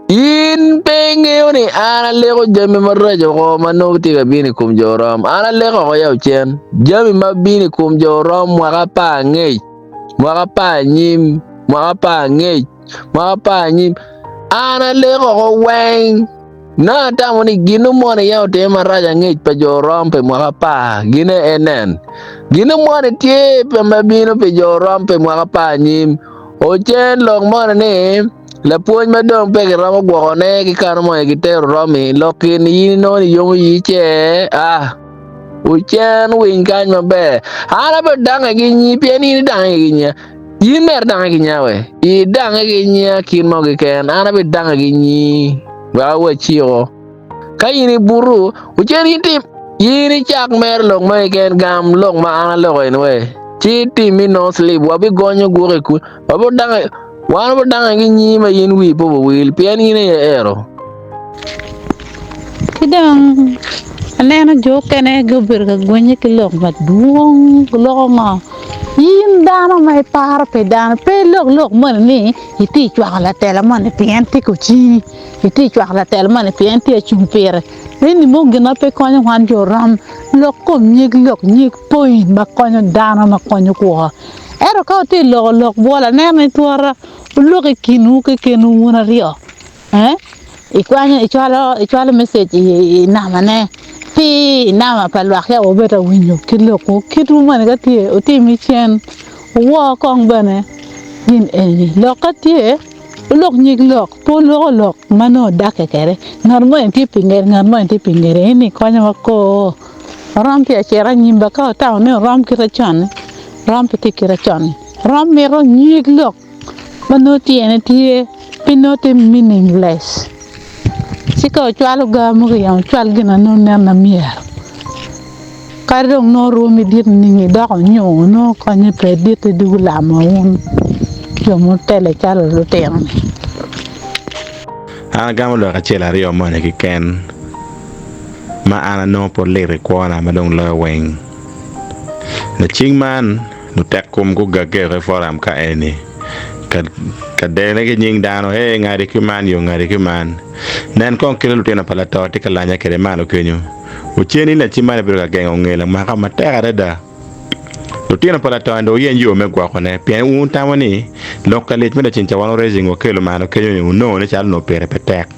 In pe ingeyo ni an aleko jami maraco woko ma nongo tye ka bino i kom jo Rom? An aleko woko ya ocen jami ma bino i kom jo Rom mwaka apar angec, mwaka apar anyim, mwaka apar angec, mwaka apar anyim. An aleko woko weng. Nongo atamo ni gin moni yam otime marac angec pa jo Rom pi mwaka apar, gine enen. Gin moni tye ma bino pi jo Rom pi mwaka apar anyim. Ocen lok moni ni, Lapwony ma dong pe kiromo gwokone ki kano mo gitero romi, lok-ki ni in inongo ni yomo iyi ce? Ah, wucen winy kany maber. An abe dange ki nyi pien in idange ki nya. In mere dange ki nya we. Idange ki nya kit mo keken. An abe dange ki nyi. Wek awaciko. Ka in ibutu, wucen in tim. In icak mere lok mo keken gam lok ma an aloko eni we. Ci itim i no sleep wabigonyo gwok i kun. Wabidange Wan wabidange ki nyingi ma in wii pe obiwil, pien in aye ero. Ki dong aneno jo okene gubedo ka gwenye ki lok madwong, giloko ngo? In dano ma iparo pi dano, pe ilok lok moni ni itye ka cwako latela moni pien tye ka ocini, itye ka cwako latela moni pien tye ka cung pire. Eni mo gin ma pe konyo wan jo rom, lok kom nyig lok, nyig point ma konyo dano ma konyo kwo. Ento ka wutye ka loko lok bwola, aneno ni twora wulok i kinwu kekenwu wun aryo, ikwanyo icwalo message i namane ci i nama pa lwak ca wubed ka winyo ki lokwu kitwu moni ka tye wutim ki cen wuwor kong bene gin eni lok ka tye wulok nyig lok pe wuloko lok ma nongo wudakke kwede ngat moni tye pi ngete ngat moni tye pi ngete eni konyowa kor. Rom tye acita anyim ba ka otamo ni orom kite con-ni, rom pe tye kite con-ni. Rom mito nyig lok ma nongo tyene tye pe nongo tye meaningless. Ci ka ocwalo ga mogo i yamo ocwal gin ma nongo nen ma myero. Kadi dong nongo rwomi dit nining idoko nyo nongo konye pe ditti dugo lamo wun jo mutele calo lutino-ni. An agamo lok acel aryo moni keken. Ma an anongo pud lit i kwona ma dong loyo weng. Lacing man, lutek kom gugagge i foram ka eni ka dene ki nying dano, Hey, ngadi ki man yo ngadi ki man. Nen kong kit ma lutino pa lato tye ka lanya kwede malo kenyo. Ocen-ni lacim man obedo ka gengo nge lamaka matek adada. Lutino pa lato-ni dong wuyeny yo me gwokone, pien wun wutamo ni lok ka lyec me laceng ca wan wurecing wakelo malo kenyo-ni wunongo ni calo onongo pire pe tek.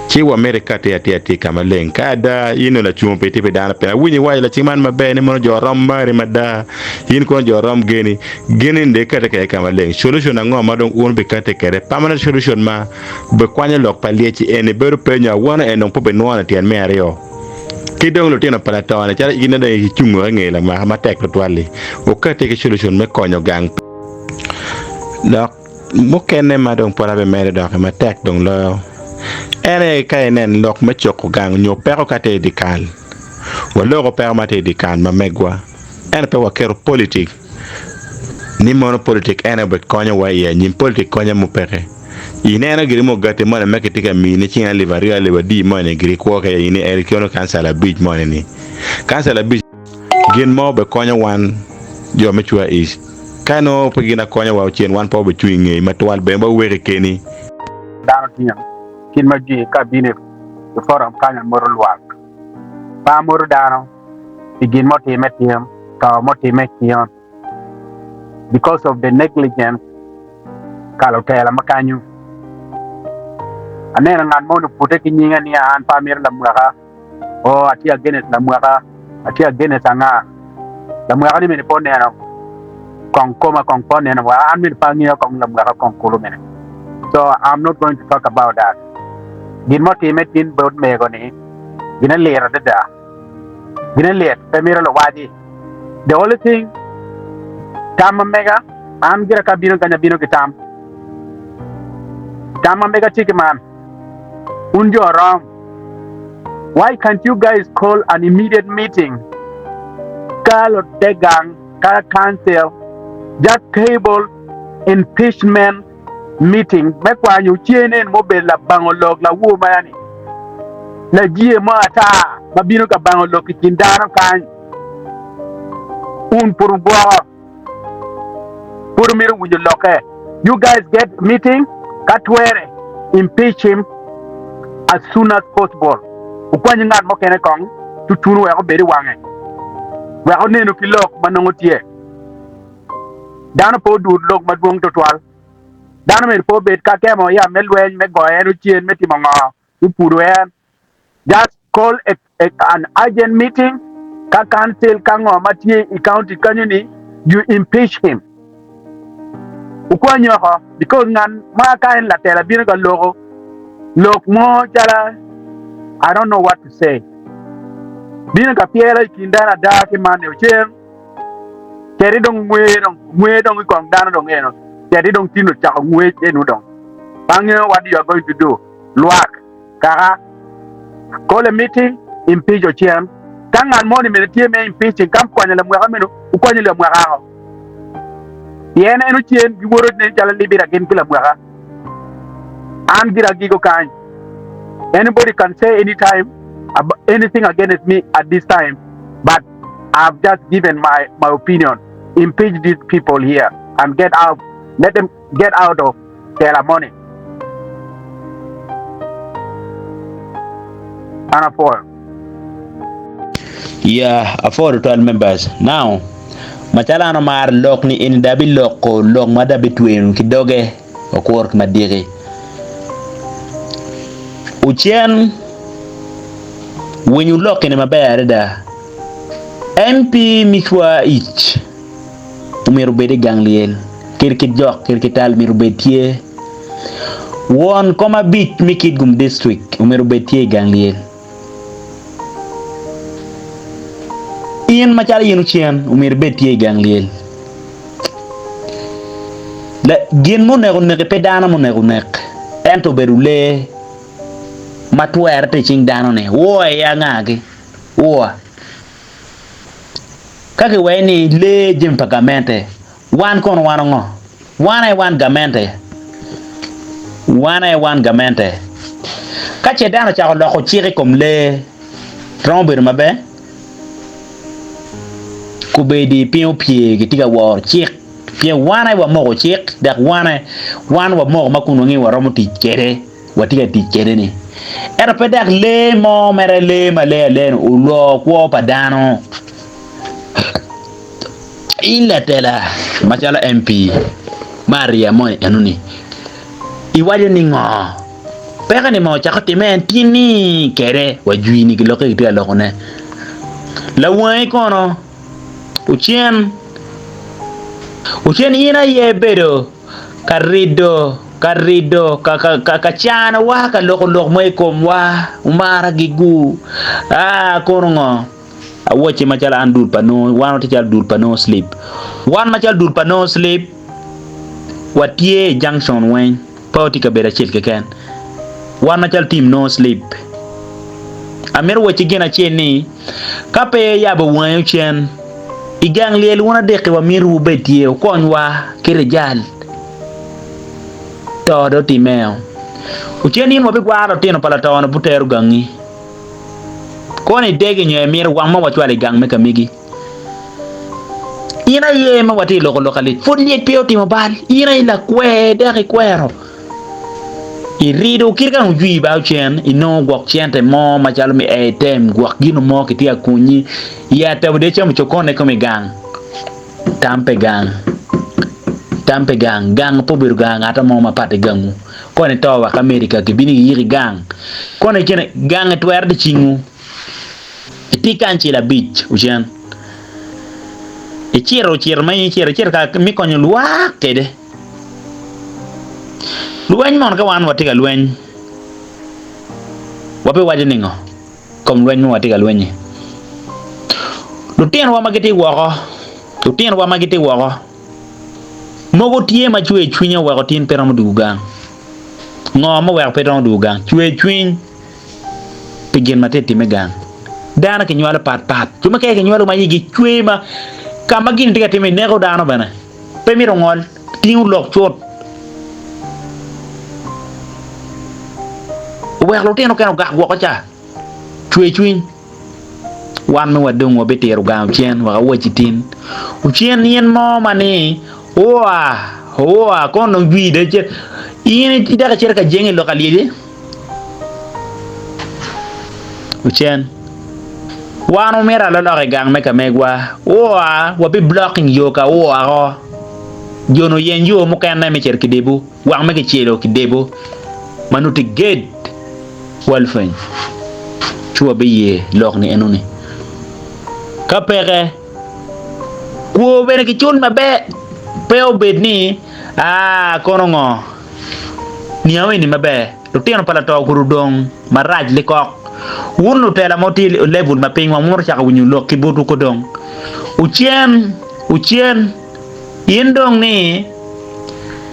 Ci wamito ikati atir atir ka maleng. Ka ada in onongo lacungo pi tye pi dano pien awinyo iwaco lacing man maber ni mono jo rom mari mada in kono jo rom geni geni ni dong ikati kwede ka maleng. Solution ango ma dong un wubikati kwede? Permanent solution ma bikwanyo lok pa lyeci eni bedo pe nyo awano en dong pe obinwone tyen me aryo. Ki dong lutino pa lato-ni calo in dong icungo i nge lamaka matek tutwal-li wukati ki solution me konyo gang dok Mukene ma dong pud abimedo doki matek dong loyo en aye ka inen lok me coko gang nyo peko ka tye i dye kal. Waloko peko ma tye i dye kal ma megwa ento pe waketo politik ni mono politik en aye obikonyowa i anyim. Politik konyo mupeke. Ineno giri mugati moni ma kitye ka mini cing alip aryo alip adi moni giri kwo kwede in i kono kancala abic moni ni kancala abic Gin mo obikonyo wan jo me Cua East. Ka nongo pe gin akonyowa ocen wan pe wabicung i ngeyi matwal bene waweki keni. Dano tingo kit ma jwi ka bino i forum kany amoto lwak. Pe amoto dano pi gin mutime tin to mutime kin because of the negligence ka lutela ma kanyo. Aneno ngat moni opute ki nyinge ni an pe amito lamwaka. Oh atye against lamwaka, atye against anga. Lamwaka ni mene pe oneno kong koma kong pe oneno wa an mene pe angeyo kong lamwaka kong kulu mene. So I'm not going to talk about that. Gin ma otime tin bot mego ni gine lit adada. Gine lit pe mito luwaci. The only thing tam ma mega an gira ka abino kany abino ki tam. Tam ma mega tye ki man. Un jo rom. Why can't you guys call an immediate meeting ka lote gang ka council just table impeachment meeting me kwanyo cen en mubedo labango lok lawur maya ni lajie mo ata ma bino ka bango lok i kin dano kany un pud wugwoko pud wumito winyo lokke you guys get meeting ka twere impeach him as soon as possible wukwany ngat mukene kong tutunu wek obed i wange wek onenu ki lok ma nongo tye. Dano pe odur lok madwong twatwal. Dano myero pe obed ka kemo ya me lweny, me goyo en ocen, me timo ngo, me pudo en. Just call a, a, an urgent meeting ka council ka ngo ma tye i county kanyo ni you impeach him. Wukwany oko because ngat ma ka en latela bino ka loko lok mo cala I don't know what to say. Bino ka pyelo i kin dano ada ki man ni ocen. Ceti dong ngwe dong ngwe dong i kong dano dong eno ceti dong tin ocako ngwec enu dong pe angeyo what you are going to do lwak kaka call a meeting impeach ocen ka ngat moni mene tye me impeaching ka kwanyo lamwaka meno wukwanyo lamwaka ako pien en ocen giwoto nen calo libira gin ki lamwaka an gira agigo kany anybody can say anytime anything against me at this time but I've just given my my opinion impeach these people here and get out let them get out of tela money an apwoyo. Yeah, apwoyo tutwal members. Now, macalo an amaro lok ni eni dong abiloko lok ma dong abitweyo ki doge okur ki madiki. Ocen winyo lok eni maber adada. MP micwa ic omyero obed i gang lyel kadi ki jok kadi ki tal myero obed tye. Won kom abic me Kitgum district omyero obed tye i gang lyel. In macalo in ocen omyero ibed tye i gang lyel. Gin ma oneko oneki pe dano ma oneko onek ento obedo lee ma twere tye i cing dano-ni. Woo aye angagi? Woo. Ka kiwaco ni lee jami pa gamente, wan kono wan ango? Wan aye wan gamente. Wan aye wan gamente. Ka ce dano ocako loko cik i kom lee, romo bedo maber? Kobedi piny opye gitye ka woro cik pien wan aye wamoko cik dok wan aye wan wamoko ma kun wangeyo waromo tic kwede watye ka tic kwede ni ento pe dok lee mo mere lee ma lee alea ni oloo kwo pa dano in latela macalo MP me ariya moni enoni iwaco ni ngo? Peko ni ma ocako timme en tye ni kede wa jwi-ni gilokke gitye ka lokone. Lawangi kono ocen, ocen in aye ibedo ka rido, ka rido, ka, ka, ka, ka canowa, ka loko lok mo i komwa, omara gigu. Ah, kono ngo? Awacci macalo an dul pa no, wan watye calo dul pa no sleep. Wan macalo dul pa no sleep, watye i junction weng. Pe watye i kabedo acel keken. Wan macalo tim no sleep. Amito wacci gin acel ni, ka pe iyabo wangi ocen, i gang lyel wun adek-ki wamito wubed tye, wukonywa ki rijal. To dong otimmeo. Ocen in wabigwaro lutino pa lato-ni butero gangi. Kono idegi nyo imito wang ma wacwalo i gang me kamegi. In aye ma watye loko lok alit, pud lyec pe otimo bal, in aye lakwer dok ikwero. Irido kit ka ojwi ba ocen, inongo gwok cente mo macalo mi airtime, gwok gino mo kitye ka kunyi, i atabo de camo cokone kome i gang. Tam pe gang, tam pe gang, gang pe obedo gang ngata mo mapat i gangwu. Kono ito wa ka America gibino giyiki gang, kono ikine gang itwero di cingwu. Itye kany cilo abic ocen. Icito cito ma in icito, icito ka me konyo lwak kede. Lweny mono ka wan watye ka lweny, wabiwaco ningo i kom lweny ma watye ka lweny-nyi? Lutinowa ma gitye woko, lutinowa ma gitye woko, mogo tye ma cwer cwinye oweko tin pe romo dwogo gang. Ngo ma oweko pe romo dwogo gang? Cwer cwiny pi gin ma tye ka timme gang. Dano kinywalo patpat, jo mukene kinywalo ma igi cwer ma ka ma gin tye ka timme neko dano bene. Pe mito ngol, tingo lok cut. Oweko lutino kene ogak woko ca. Cwer cwiny. Wan me wadong wabitiro gang ocen wek awaci tin. Ocen in mo ma ni oa oa kono dong jwi dong icit in idok icito ka jenge i lok alyeci? Ocen wan wamito alolok i gang me ka megwa oa wabi blocking yo ka oa ko jo ni oyeny yo mukene me cito kidebo wang me kicelo kidebo ma nongo tye gate. Walfeny, ci wabiye lok ni enoni. Ka peke, kwo bene kicul maber, pe obed ni aa kono ngo. Niang eni maber, lutino pa lato gudo dong marac likok. Wun lutela ma wutye i level ma piny wamito cako winyo lok ki botwu ko dong. Wucen, wucen, in dong ni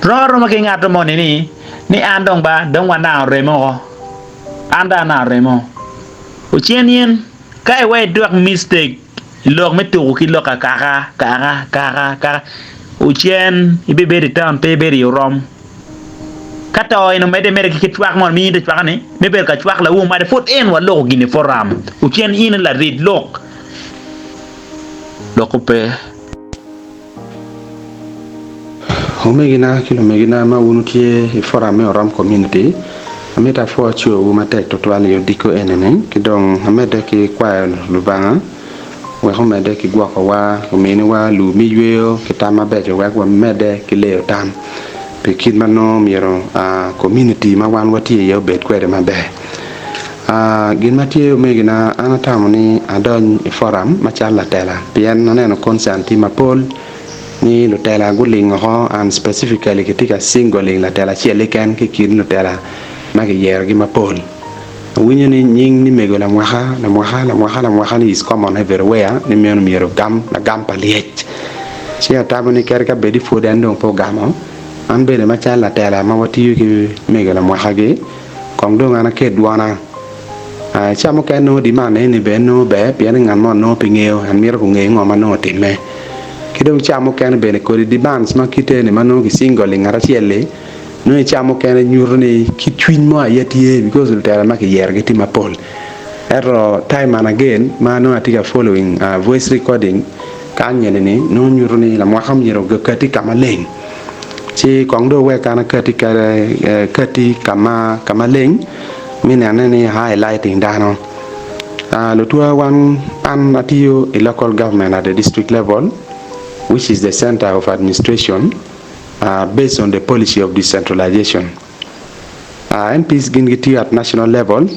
rom aroma ki ngat moni ni Ni an dong ba dong wanango remo oko. An dong anango remo. Ocen in, ka iwe idwek mistake i lok me tuku ki lok akaka, kaka, kaka, kaka, ocen ibibedo i town pe ibedo i orom. Ka to en omedde mere ki kit cwak mo ma in ite cwaka ni, me bedo ka cwak lawu omade pud en waloko gin i forum. Ocen in larid lok. Loko pe. Omegina ki lumegina ma wun wutye i forum me Orom Community, amito apwo cweyowu matek tutwal i odiko eni-ni ki dong amedde ki kwayo Lubanga wek omedde ki gwokowa, ominiwa lur me yweyo ki tam mabeco wek wamedde ki leyo tam pi kit ma nongo myero community ma wan watye iye obed kwede maber. Gin ma tye omegina, an atamo ni adony i forum macalo latela pien aneno concern tye mapol ni lutela guling oko and specifically kitye ka singling latela acel keken ki kin lutela ma kiyerogi mapol. Awinyo ni nying ni mego lamwaka, lamwaka, lamwaka, lamwaka ni is common everywhere ni meno myero ogam lagam pa lyec. Ci atamo ni kadi ka bed ni pwod en dong pe ogamo, an bene macalo latela ma watiyo ki mego lamwaka-gi, Kong dong an aket dwona. I ca mukene nongo demand eni bene nongo ber pien ni ngat mo nongo pe ngeyo en mito kungeyo ngo ma nongo otimme. Ki dong ca mukene bene kodi demands ma kite ni ma nongo ki single i ngat acel-li nongo i ca mukene nyuto ni kit cwiny mo aye tye because lutela ma kiyero gitye mapol. Ento time and again ma nongo atye ka following voice recording kany eni ni nongo nyuto ni lamwaka myero okati ka maleng. Ci kong dong wuwek an akati kati ka maleng me nene ni highlighting dano. Lutwa wan an atiyo i local government at the district level which is the center of administration based on the policy of decentralization. MPs gin gitiyo at national level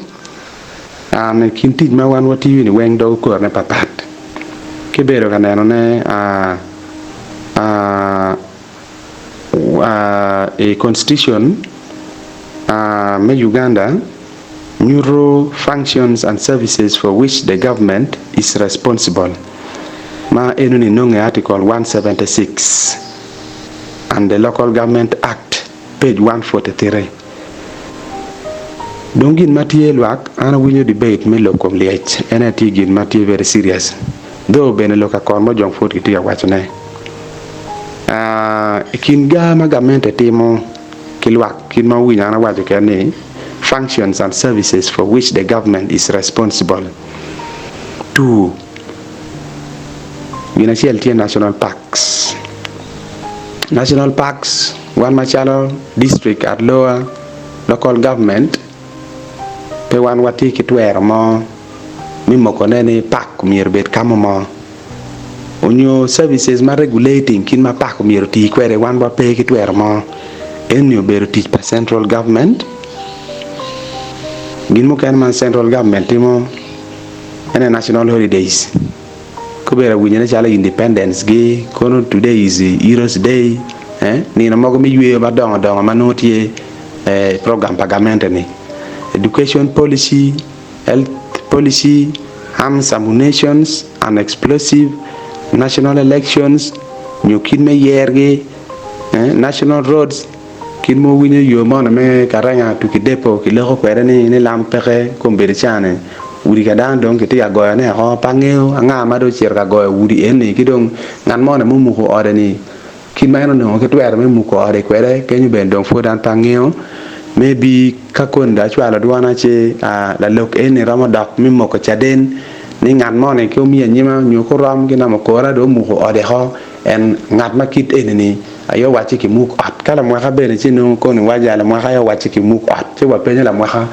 and i kin tic ma wan watiyo ni weng dog okorone patpat ki bedo ka nenone I constitution me Uganda nyuto functions and services for which the government is responsible ma enoni nonge article 176 and the local government act page 143. Dong gin ma tye lwak an awinyo debate me lok kom lyec en aye tye gin ma tye very serious though bene lok akon mo jong pud gitye ka waco ne. I kin ga ma gamente timo ki lwak kit ma wuwinyo an awaco kede ni functions and services for which the government is responsible to gin acel tye national parks, national parks wan macalo district at lower local government pe wan watye ki twero mo me moko ne ni park myero obed ka mo mo. Onyo services ma regulating kit ma pak omyero oti kwede wan wa pe ki twero mo. Eni obedo tic pa central government. Gin mukene ma central government timo Ene national holidays. Kobedo awinyone calo independence gi kono today is heroes day eh nino mogo me yweyo madongo dongo ma nongo tye i program pa gamente ni education policy, health policy, arms ammunitions and explosive, national elections nyo kit me yer gi eh national roads. Kit ma wuwinyo yo moni me Karenga to Kidepo kiloko kwede ni ni lam peke kombeddi cani, udi ka dano dong kitye ka goyone oko. Pe angeyo anga ma dong ocito ka goyo udi eni ki dong ngat moni mumuko ode ni kit ma en onongo ki twero me muko ode kwede kenyo bene dong pwod an pe angeyo. Maybe ka koni dong acwalo dwona ci lalok eni romo dok me moko caden ni ngat moni ki omiyo anyima nyo ki orom ki namo kora dong omuko ode oko. En ngat ma kit eni-ni aye owacci ki muk ot. Ka lamwaka bene ci nongo koni waco lamwaka aye owacci ki muk ot, ci wapenyo lamwaka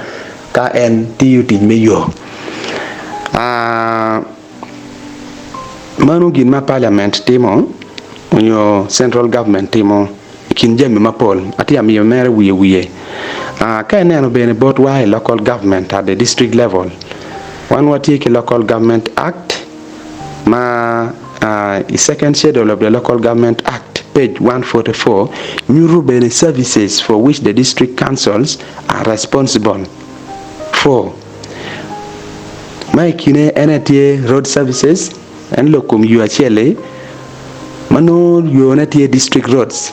ka en tiyo tic me yo. Mano gin ma parliament timo nyo central government timo i kin jami mapol. Atye ka miyo mere wiye wiye. Ka ineno bene botwa i local government at the district level, wan watye ki local government act, ma i Second Schedule of the Local Government Act, page 144, nyuto bene services for which the district councils are responsible for. Ma i kine en aye tye road services, en lok kom yo acel-li ma nongo yone tye district roads.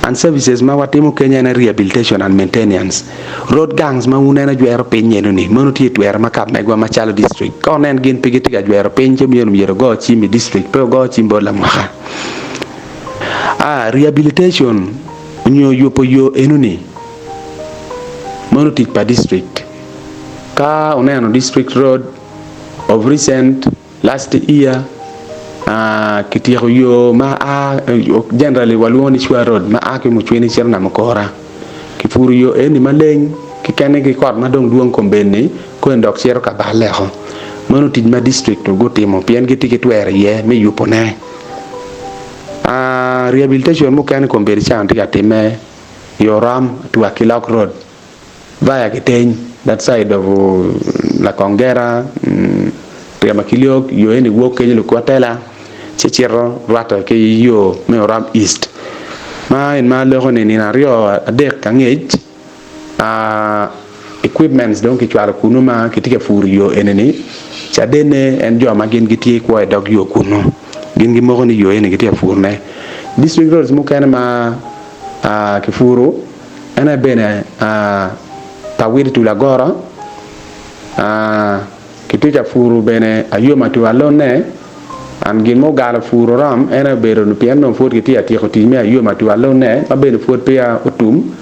And services ma watimo kenyo ene rehabilitation and maintenance. Road gangs ma wuneno jwero piny eno ni meno tye twero ma ka megwa macalo district. Ka onen gin pe gitye ka jwero piny ci myero myero ogo cim i district pe ogo cim bot lamwaka. Ah rehabilitation onyo yubo yo eno ni meno tic pa district. Ka oneno district road of recent Last year kityeko yo ma a generally walwongo ni Chwa road ma a ki Mucwini cito Namukura. Kipuro yo eni maleng kikene ki kot ma dong dwong kombeddi koni dok cito ka balle-o. Meno tic ma district gutimo pien gitye ki twero iye me yubone. Rehabilitation mukene kombeddi ca tye ka timme i Orom to Akilok road. Via Kiteny that side of Lakongera, Ryema-Kiliok, yo eni wok kenyo Lukwatela ci cito rwatte ki yo me Oram East. Ma en ma aloko ni nino aryo adek angec equipments dong kicwalo kunu ma kitye ka puro yo eni ni cadene en jo ma gin gitye kwo i dog yo kunu gin gimoko ni yo eni gitye ka purone. District roads mukene ma kipuro En aye bene pa Willy Tulagoro, kitye ka puru bene Ayoma to Alone and gin ma ogalo puru rom en aye obedo ni pien dong pud kitye ka tyeko tic me Ayoma to Alone ma bene pud peya otum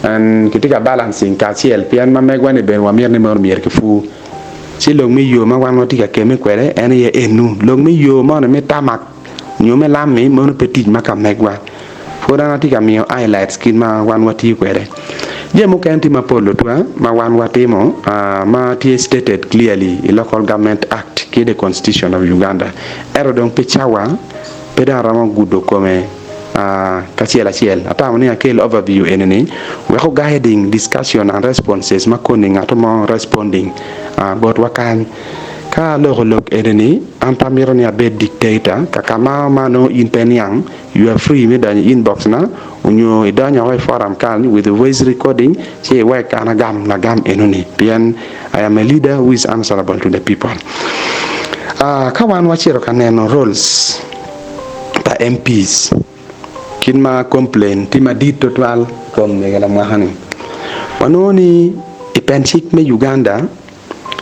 and kitye ka balancing kacel pien ma megwa ni bene wamito ni mono myero kipur ci lok me yo ma wan watye ka kemme kwede en aye enu lok me yo moni me tamak nyo me lam-mi mono pe tic ma ka megwa. Pud an atye ka miyo highlights kit ma wan watiyo kwede. Jami mukene tye mapol otwa ma wan watimo ma tye stated clearly i Local Government Act ki the Constitution of Uganda. Ento dong pi cawa pe dong aromo gudo kome kacel acel. Atamo ni akel overview eni ni wek o guiding discussion and responses ma koni ngat mo responding botwa kany. Ka aloko lok eni ni an pe amito ni abed dictator kaka ma nongo in pe iniang You are free me donyo i inbox na onyo idonyo woko i forum kany with voice recording ci iwek an agam lagam eno ni pien I am a leader who is answerable to the people. Ah ka wan wacito ka neno roles pa MPs kit ma complain tye madit tutwal kom mege lamwaka ni wanongo ni i pen cik me Uganda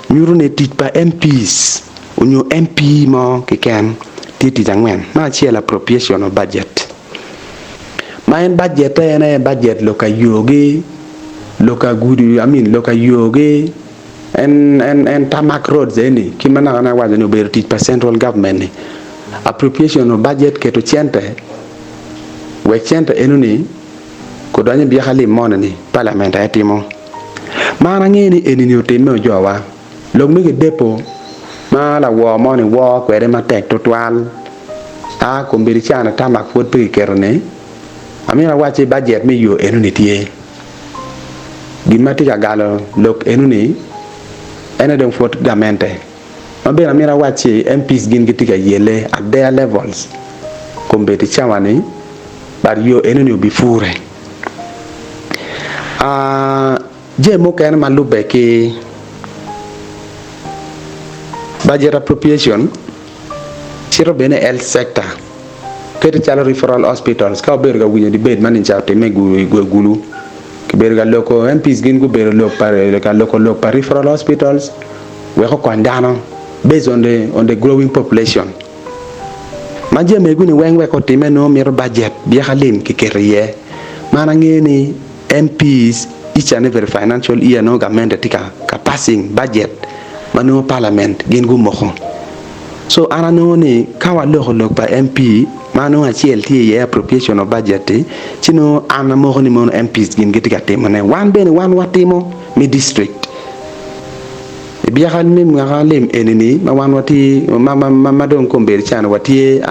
nyuto ni tic pa MPs onyo MP mo keken tye tic angwen. Me acel appropriation of budget. Ma en budget en aye budget lok ka yogi, lok ka gudi I mean lok ka yogi en en en tarmac roads eni kit ma naka ne awaco ni obedo tic pa central government ni. Appropriation of budget keto cente wek cente eno ni kudony i byeka lim moni ni parliament aye timo. Ma an angeyo ni eni ni otimme ojowa. Lok me kidepo ma lawor moni wor kwede matek tutwal a kombeddi can atamak pwod pe kiketo ni, amito awacci bajet me yo eno ni tye. Gin ma tye ka galo lok eno ni. En aye dong pwod gamente. Ma bene amito awacci MPs gin gitye ka yelle at their levels kombeddi cawa ni but yo eno ni obipure. Aa jami mukene ma lubbe ki budget appropriation cito bene i health sector kadi calo referral hospitals ka wabedo ka winyo debate ma nica otimme i Gulu kibedo ka loko MPs gin gubedo lok pa ka loko lok pa referral hospitals wek okony dano based on the on the growing population ma jami egu ni weng wek otime nongo mito budget byeka lim kiketo iye man angeyo ni MPs each and every financial year nongo gamente tye ka ka passing budget ma nongo parliament gin gumoko so an anongo ni ka waloko lok pa MP ma nongo acel tye iye appropriation of budget ti ci nongo an amoko ni mono MPs gin gitye ka timo ne wan bene wan watimo me district I byeka me mwaka lim eni-ni ma wan watye ma dong kombeddi cani watye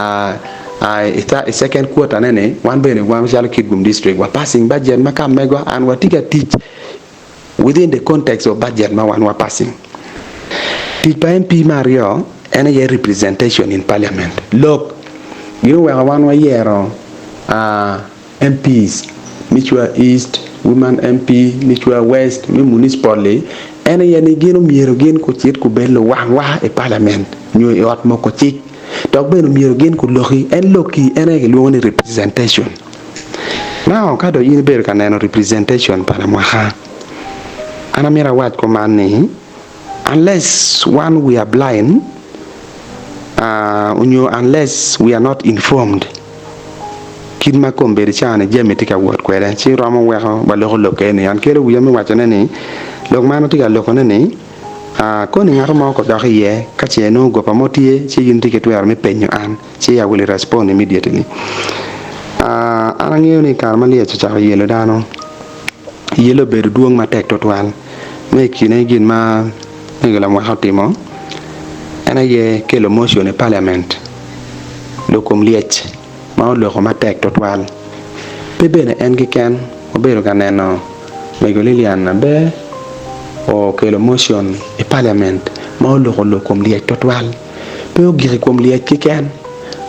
i second quarter ne ni wan bene wan macalo Kitgum district wa passing budget ma ka megwa and watye ka tic within the context of budget ma wan wa passing. Tic pa MP me aryo en aye representation in parliament. Lok gin oweko wan wayero MPs me Cwa East, Woman MP me Cwa West, me Municipal-li, en aye ni gin omyero gin kucit kubed luwangwa i Parliament nyo i ot moko cik. Dok bene omyero gin kuloki. En lokki en aye kilwongo ni representation. Now ka dong in ibedo ka neno representation pa lamwaka, an amito awac kuman ni, unless one we are blind, onyo unless we are not informed, Kit ma kombeddi cawa-ni jami tye ka wot kwede, ci romo weko waloko lokke ni, An kelo wiya me wacone ni, lok ma an atye ka lokone ni, koni ngat mo kodok iye, ka ce nongo goba mo tye, ci in itye ki twero me penyo an, ci I will respond immediately. An angeyo ni i kare ma lyec ocako yelo dano, yelle obedo dwong matek tutwal, ma i kine gin ma mego lamwaka otimo en aye kelo motion i parliament. Lok kom lyec ma oloko matek twatwal. Pe bene en keken, wabedo ka neno Mego Lilian Aber okelo motion i Parliament ma oloko lok kom lyec twatwal. Pe ogik i kom lyec keken,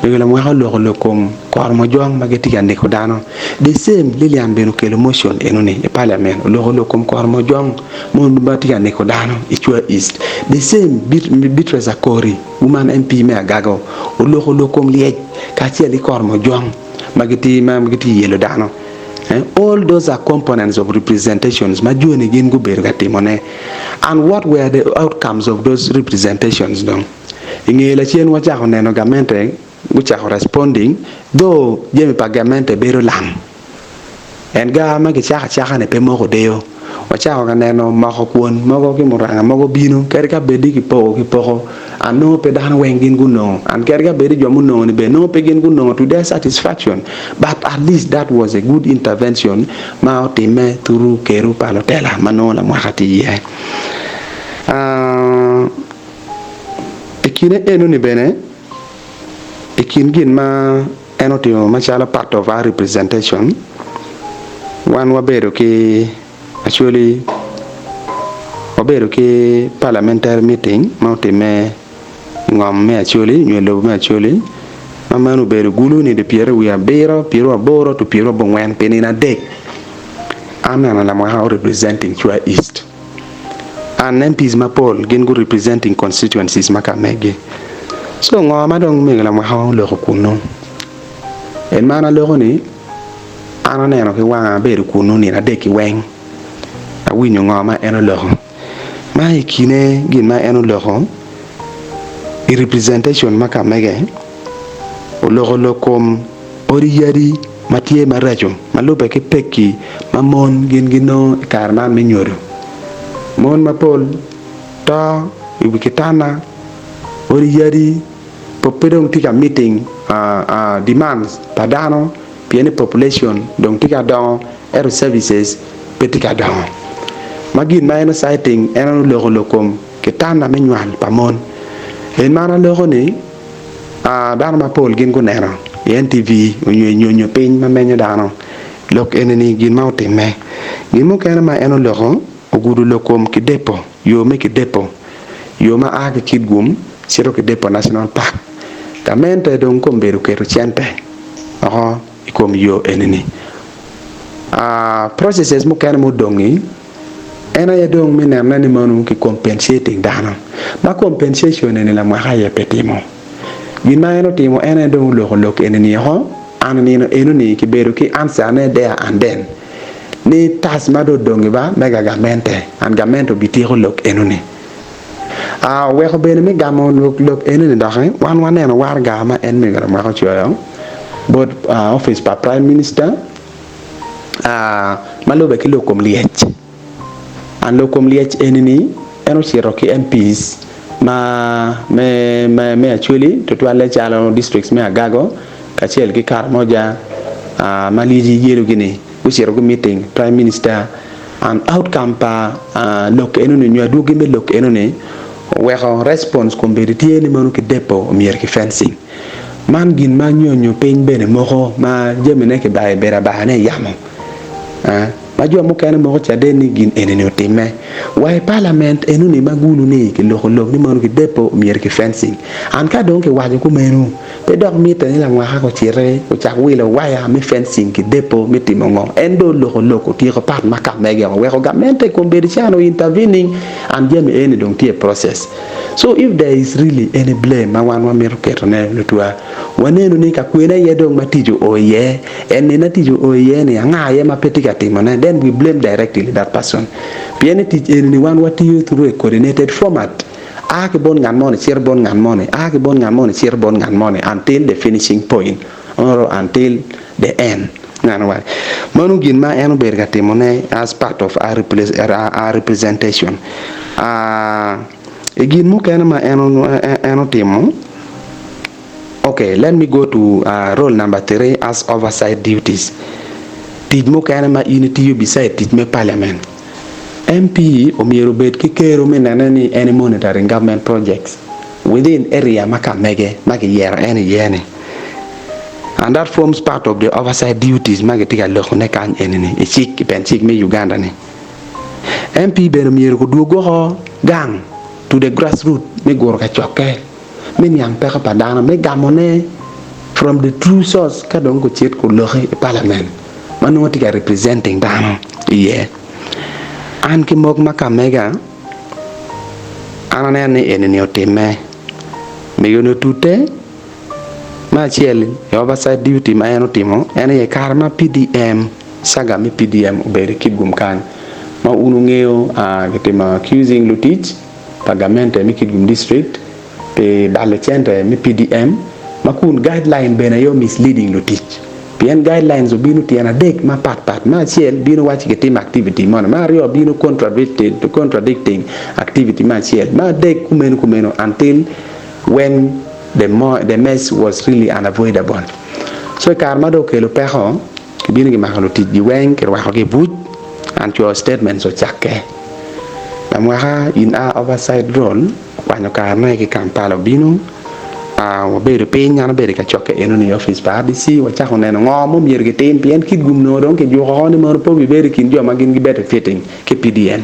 Mego Lamwaka oloko lok kom kor mojong ma gitye ka neko dano. The same Lilian bene okelo motion enoni i Parliament oloko lok kom kor mojong ma tye ka neko dano i Chua East. The same Beatrice Akori. Woman MP me Agago oloko lok kom lyec kacel ki kor mojong ma gitye ma gitye yelo dano. All those are components of representations ma joni gin gubedo ka timo ne. And what were the outcomes of those representations dong? I nge lacen wacako neno gamente gucako responding though jami pa gamente bedo lam. En gar ma kicako acaka-ni pe moko deyo. Wacako ka neno moko kwon mogo ki muranga mogo bino, kadi ka bed ni kipoko kipoko, and nongo pe dano weng gin gunongo, and kadi ka bed ni jo munongo-ni bene nongo pe gin gunongo to their satisfaction, but at least that was a good intervention ma otimme through keru pa lutela ma nongo lamwaka tye iye. I kine enoni bene, i kin gin ma. En otimo macalo part of our representation, wan wabedo ki actually wabedo ki parliamentary meeting ma otimme i ngom me Acholi nyo i lobo me Acholi ma meno obedo Gulu nino pyeraryo wiye abiro, pyeraboro to pyerabongwen pi nino adek. An neno lamwaka o representing Chwa East. And MPs mapol gin gu representing constituencies ma ka megi. So ngo ma dong mego lamwaka oloko kunu? En ma an aloko ni an aneno ki wanga abedo kunu nino adek-ki weng awinyo ngo ma en oloko. Ma i kine gin ma en oloko i representation ma ka mege oloko lok kom Odi yadi ma tye maraco ma lubbe ki pekki ma mon gin ginongo i kare man me nyodo. Mon mapol to i wi kitanda. Odi yadi pe dong tye ka meeting demands pa dano pien ni population dong tye ka dongo ento services pe tye ka dongo. Ma gin ma en citing en oloko lok kom kitanda me nywal pa mon. En man aloko ni. Dano mapol gin guneno i NTV onyo i nyonyo piny ma menyo dano lok eni-ni gin ma otimme. Gin mukene ma en oloko ogudo lok kom kidepo, yo me kidepo. Yo ma a ki Kitgum cito ki Depo National Park. Gamente dong kombedo keto cente oko i kom yo eni-ni. Processes mukene mudongi en aye dong me nenone ni meno ki compensating dano. Ma compensation eni lamwaka aye pe timo. Gin ma en otimo en aye dong oloko lok eni ni oko and nino eno ni ki bedo ki answer ne there and then ni tax ma dong odongi ba mega gamente and gamente obi tyeko lok eno ni. Oweko bene me gamo lok eno ni doki wan waneno waraga ma en mego lamwaka ocoyo bot office pa prime minister ma lube ki lok kom lyec. And lok kom lyec eni ni en ocito ki MPs ma me me Acholi tutwalle calo districts me Agago kacel ki Karamoja ma lyeci yelo gi ni gucito gu meeting prime minister and outcome pa lok eno ni nyo adwogi me lok eno ni oweko response kombeddi tye ni mono ki depo omyero ki fencing. Man gin ma nyonyo piny bene moko ma jami ne kibayo bedo abaya ne iyamo. Ma jo mukene moko caden ni gin eni-ni otimme. Wa i palament eno-ni ma gulu ni kiloko lok ni mono kidepo myero ki fencing. And ka dong kiwaco kumeno, pe dok mitte ni lamwaka kuciti ocak wilo waya me fencing ki depo me timo ngo. En dong oloko lok otyeko part ma ka mege oweko gamente kombeddi can o intervening and jami eni dong tye i process. So if there is really any blame ma wan wamito ketone lutwa, wanenu ni ka kwene aye dong ma tic oo iye, En nino tic oo iye ni anga aye ma pe tye ka timone then we blame directly that person pien ni tic eni ni wan watiyo through a coordinated format a ki bot ngat moni cito bot ngat moni a ki bot ngat moni cito bot ngat moni until the finishing point or until the end ngat owaco meno gin ma en obedo ka timone as part of our representation i gin mukene ma en otimo. Ok, let me go to role number three as oversight duties, tic mukene ma in itiyo beside tic me parliament. MP omyero obed ki kero me nene ni en e monitoring government projects within area ma ka mege ma kiyero en iye ni and that forms part of the oversight duties ma kitye ka loko ne kany eni ni i cik i pen cik me Uganda ni. MP bene omyero gudwog woko gang to the grassroot me guro kacokke. me niang peko pa dano me gamo ne from the true source ka dong gucit guloki i parliament ma nongo tye ka representing dano iye. An ki mok ma ka mega an aneno ni eni ni otimme mego ni otute me acel i oversight duty ma en otimo en aye kare ma PDM saga me PDM obedo i Kitgum kany ma wun wungeyo kitimo accusing lutic pa gamente me Kitgum District pi balo cente me PDM ma kun guideline bene aye o misleading lutic pien guidelines obino tyen adek mapat pat me acel bino waci kitimo activity moni me aryo bino contradicting activity me acel me adek kumeno kumeno until when the the mess was really unavoidable so i kare ma dong okelo peko kibino kimako lutic gi weng kirwako gi i buc and coyo statements ocakke. Lamwaka in a oversight role okwanyo kare ne ki Kampala obino wabedo piny an abedo i kacokke eno ni i office pa RDC wacako neno ngo ma omyero gitim pien kit gum nongo dong kijuko oko ni mono pe obibedo i kin jo ma gin gibedo fitting ki PDM.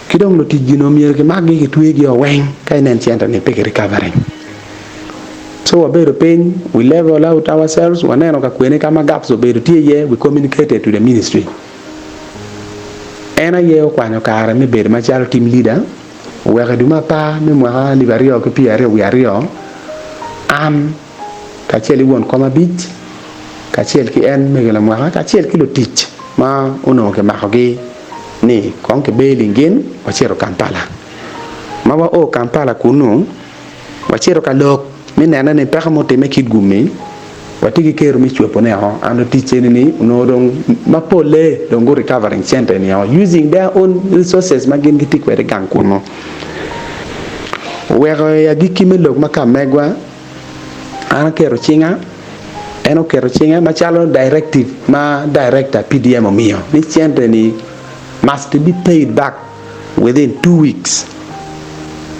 Ki dong lutic gi nongo myero kimak gi kitwe gi o weng ka inen cente ni pe ki recovering. So wabedo piny we level out ourselves waneno ka kwene ka ma gaps obedo tye iye we communicated to the ministry. En aye okwanyo kare me bedo macalo team leader oweko i dwe me apar me mwaka alip aryo ki pyeraryo wiye aryo an kacel ki won kom abic kacel ki en mego lamwaka kacel ki lutic ma onongo kimakogi ni kong kibailing gin wacito Kampala. Ma wao Kampala kunnu, wacito ka lok me nene ni peko mutimme kit gum-mi watye ki kero me cobone o. And lutic eni-ni onongo dong mapolle dong gu recovering cente ni o using their own resources ma gin gitye kwede gang kunnu. Oweko i agikki me lok ma ka megwa, an aketo cinga, en oketo cinge macalo directive ma director PDM omiyo ni cente ni must be paid back within 2 weeks.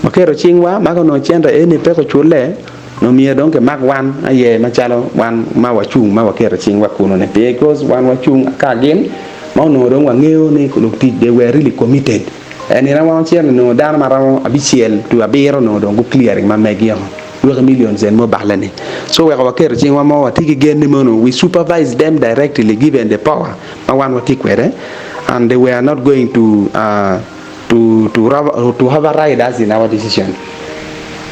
Waketo cingwa ma ka onongo cente eni pe kuculle nongo myero dong kimak wan aye macalo wan ma wacung ma waketo cingwa kunu ni because wan wacung ka gin ma onongo dong wangeyo ni lutic they were really committed. En nino ma wan ocito onongo dano ma romo abicel to abiro onongo dong gu clearing ma meggi o lwaki millions en ma oballe ni. So oweko waketo cingwa mo watye ki gen ni mono we supervise them directly given the power ma wan watye kwede and they were not going to to to to override us in our decision.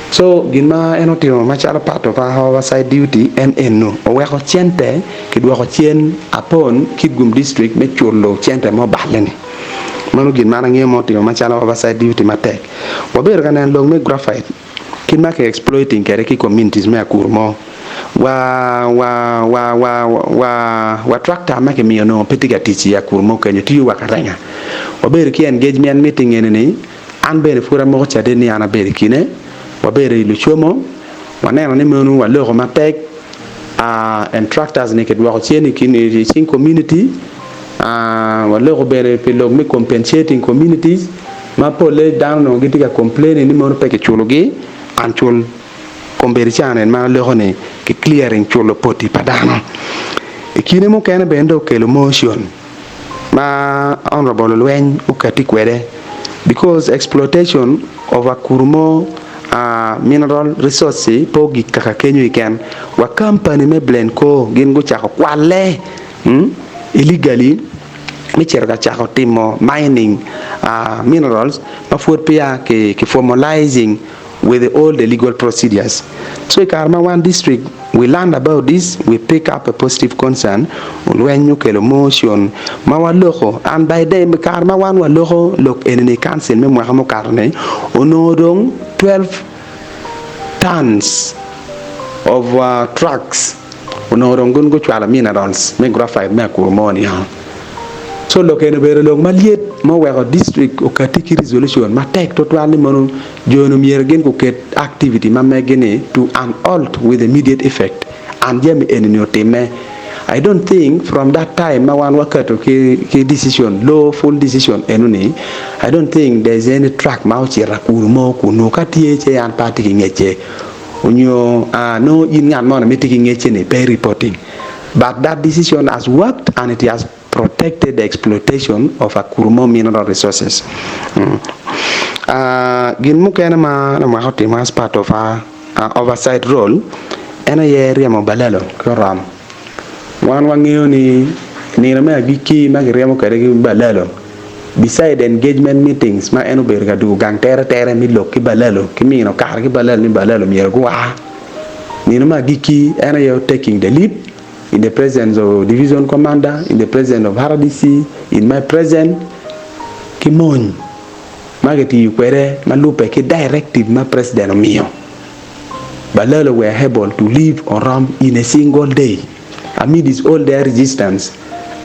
So gin ma en otimo macalo part of our oversight duty en eno oweko cente kidwoko cen upon Kitgum district me culo cente ma oballe ni. Meno gin ma an angeyo ma otimo macalo oversight duty matek. Wabedo ka neno lok me graphite kit ma ki exploiting kwede ki communities me Akuru mo. Wa wa wa wa wa wa tractor ma kimiyo onongo pe tye ka tic i Akuru mo kenyo tiyo wa karenga. Wabedo ki engagement meeting eni ni an bene pud amoko caden ni an abedo i kine. Wabedo i Lucomo waneno ni meno waloko matek and tractors ni kidwoko cen i kin i cing community. Waloko bene pi lok me compensating communities ma polle dano onongo gitye ka complaining ni mono pe kiculogi and cul kombeddi ca nen ma aloko ni ki clearing culo poti pa dano. I kine mukene bene dong okelo motion ma Honourable Olweny okati kwede because exploitation of akuru mo mineral resource pe ogik kaka kenyo keken wa company me Blencoe gin gucako kwalle illegally me cito ka cako timo mining minerals ma pwod peya ki formalizing with all the legal procedures. So i kare ma wan district we learned about this we pick up a positive concern olweny okelo motion ma waloko and by then i kare ma wan waloko lok enini i council me mwaka mukato ni onongo dong 12 tons of trucks Onongo dong gin gucwalo minerals me graphite me akuru mo ni o. So lok eni obedo lok malyet ma oweko district okati ki resolution matek tutwal ni mono jo ni myero gin guket activity ma megi ni to an halt with immediate effect and jami eni ni otime. I don't think from that time ma wan wakato ki ki decision lawful decision eno ni I don't think there is any track ma ocito akuru mo kunu ka tye ce an pe atye ki ngecce. Onyo nongo in ngat moni ma itye ki ngecce ni pe reporting but that decision has worked and it has protected the exploitation of Akurumo mineral resources. Gin mukene ma lamwaka otimo as part of her oversight role en aye ryemo balalo ki orom. Wan wangeyo ni nino me agikki ma kiryemo kwede ki balalo beside engagement meetings ma en obedo ka dwogo gang tere tere me lok ki balalo ki mino kare ki balalo ni balalo myero gua. Nino me agikki en aye taking the lead in the presence of division commander, in the presence of RDC, in my presence ki mony ma kitiyo kwede ma lubbe ki directive ma president omiyo. Balalo were able to leave Orom in a single day amidst all their resistance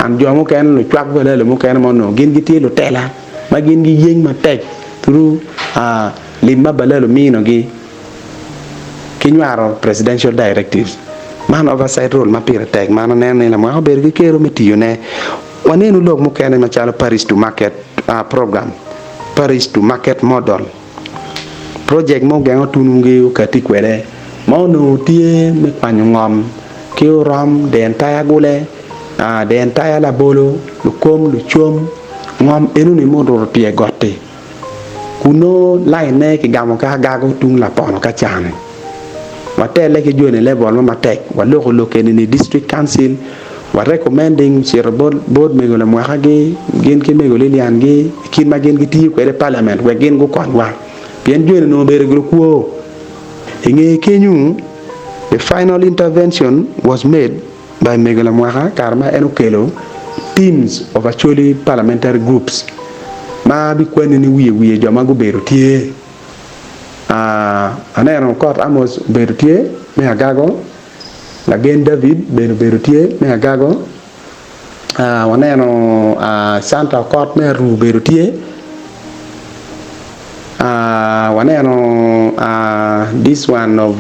and jo mukene lucwak balalo mukene ma onongo gin gitye lutela ma gin giyeng matek through lim ma balalo minogi ki nywaro presidential directives. Man oversight role ma pire tek ma an aneno ni lamwaka obedo ki kero me tiyone. Wanenu lok mukene macalo Parish to Market program, Parish to Market model. Projek ma ogengo tunugi okati kwede ma onongo tye me kwanyo ngom ki orom the entire gule, the entire labolo, lukom, lucom, ngom enoni ma oruto tye got-ti kun nongo laine kigamo ki agago tung lapono ka cani. Watelle ki joni level mo matek waloko lok eni-ni district council wa recommending cito bot mego lamwaka gi gin ki mego Lilian gi i kit ma gin gitiyo kwede i parliament wek gin gukonywa pien joni onongo obedo gire kwo. I nge kenyu the final intervention was made by mego lamwaka kare ma en okelo teams of Acholi parliamentary groups ma abikwanni ni wiye wiye jo ma gubedo tye. Aneno Okot Amos obedo tye me Agago. Lagen David bene obedo tye me Agago. Waneno Canta Okot me Aruu obedo tye. Waneno this one of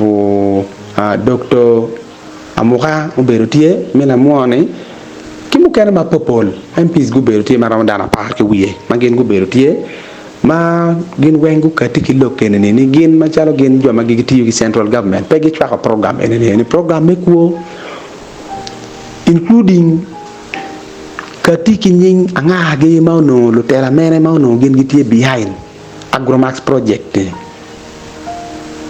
Doctor Amuka obedo tye me Lamwor-ni ki mukene mapopol. MPs gubedo tye ma romo dano apar ki wiye ma gin gubedo tye. Ma gin weng gukati ki lok eni ni gin macalo gin jo ma gitiyo ki central government pe gicwako program eni ni program me kwo including Kati ki nying angagi ma onongo lutela mene ma onongo gin gitye behind Agromax project ni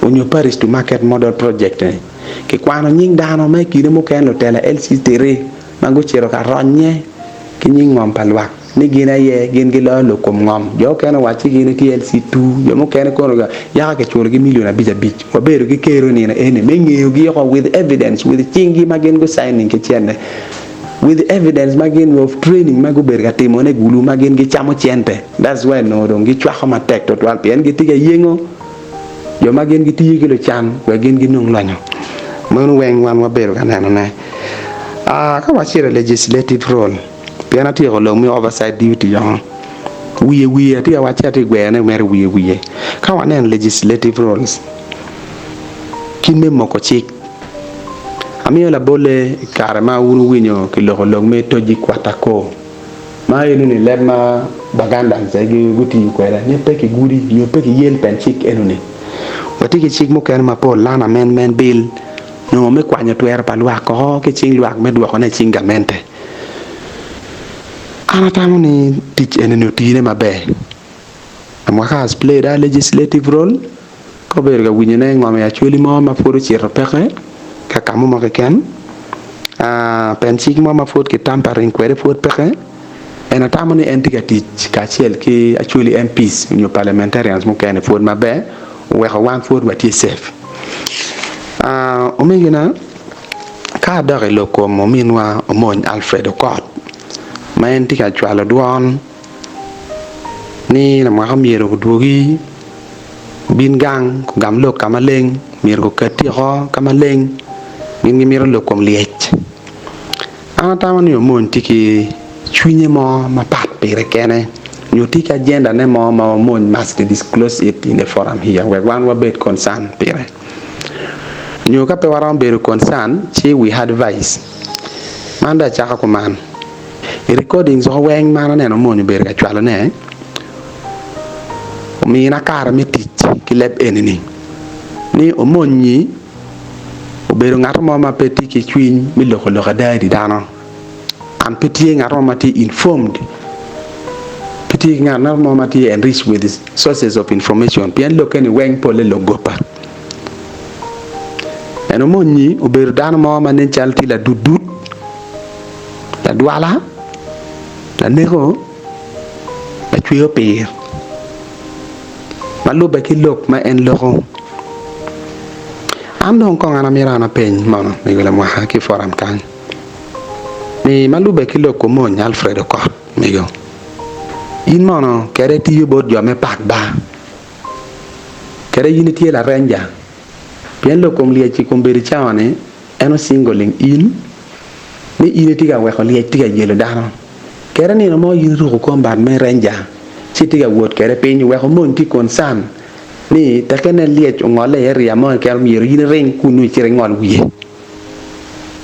onyo Parish to Market Model project ni. Kikwano nying dano ma i kine mukene lutela LC3 ma gucito ka ronnye ki nying ngom pa lwak ni gin aye gin giloyo lok kom ngom. Jo okene owacci gin gitye LC2, jo mukene kono yaka kiculogi milion abicabic. Wabedo ki kero i nino eni me ngeyogi oko with evidence, with cinggi ma gin gu signing ki cente, with evidence ma gin of training ma gubedo ka timone gulu ma gin gicamo cente. That's why onongo dong gicwako matek tutwal pien gitye ka yengo jo ma gin gitiyo ki lucan wek gin ginong lonyo. Meno weng wan wabedo ka nenone. Ka wacito i legislative role, pien atyeko lok me oversight duty oko, wiye wiye atye ka wacci atye ka gwerone mere wiye wiye. Ka waneno legislative roles, kit me moko cik, amiyo labolle i kare ma wun wuwinyo kiloko lok me toji kwata kor. Ma enoni leb ma Bagandans aye gutiyo kwede ni pe kigudi nyo pe kiyel pen cik enoni. Watye ki cik mukene mapol, Land Amendment Bill, nongo me kwanyo twero pa lwak oko ki cing lwak me dwokone i cing gamente. An atamo ni tic enoni otine maber. Mwaka has played a legislative role ka obedo ka winyone ngom i Acholi mo ma pwod ocito peke ka ka mo keken, pen cik mo ma pwod ki tampering kwede pwod peke, en atamo ni en tye ka tic kacel ki Acholi MPs nyo parliamentarians mukene pwod maber oweko wan pwod watye safe. Omegina, ka adok i lok kom ominwa Omony Alfred Okot ma en tye ka cwalo dwon ni lamwaka myero odwogi obin gang ogam lok ka maleng myero gukatti oko ka maleng gin gimito lok kom lyec. An atamo ni Omony tye ki cwinye mo mapat pire kene nyo tye ki agenda ne mo ma Omony must disclose it in the forum here wek wan wabed concern pire. Nyo ka pe waromo bedo concern ci we advise. Man dong acako kuman. I recordings woko weng ma an aneno Omony obedo ka cwalo ne, omina kare me tic ki leb eni ni, ni Omony-nyi obedo ngat mo ma pe tye ki cwiny me loko lok ada i di dano and pe tye ngat mo ma tye informed, pe tye ki ngat mo ma tye enriched with sources of information pien lokke ni weng polle lok goba. En Omony-nyi obedo dano mo ma nen calo tye ladutdut. Ladwala, laneko, lacweyo pir, ma lubbe ki lok ma en loko. An dong kong an amito an apeny mono mego lamwaka ki i forum kany ni ma lubbe ki lok omony Alfred Okot mego in mono kede itiyo bot jo me pak ba kede in itye larenja pien lok kom lyec i kom bedo i cawa ni En osingo ling in ni in itye ka weko lyec tye ka yelo dano. Kede nino mo in iruko combat me ranger ci itye ka wot kwede piny weko mony tye concern ni teke nen lyec ongolle i area mo keken myero in iring kunu icit ingol wiye.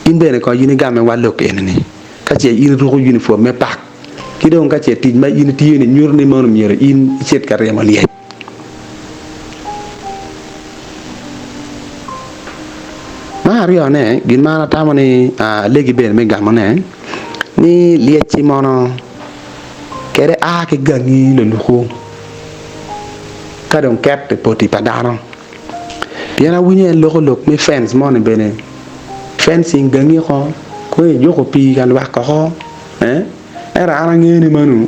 In bene kong in igame wa lok eni ni ka ce in iruko uniform me pak ki dong ka ce tic ma in itiyo ni nyuto ni mono myero in icit ka ryemo lyec. Me aryone, gin ma an atamo ni alegi bene me gamone, ni lyecci mono kede a ki gangi luluku ka dong ket i poti pa dano. Pien awinyo en loko lok me fence moni bene, fencing gangi oko, kong ijuko pii ka lwak oko. Ento an angeyo ni meno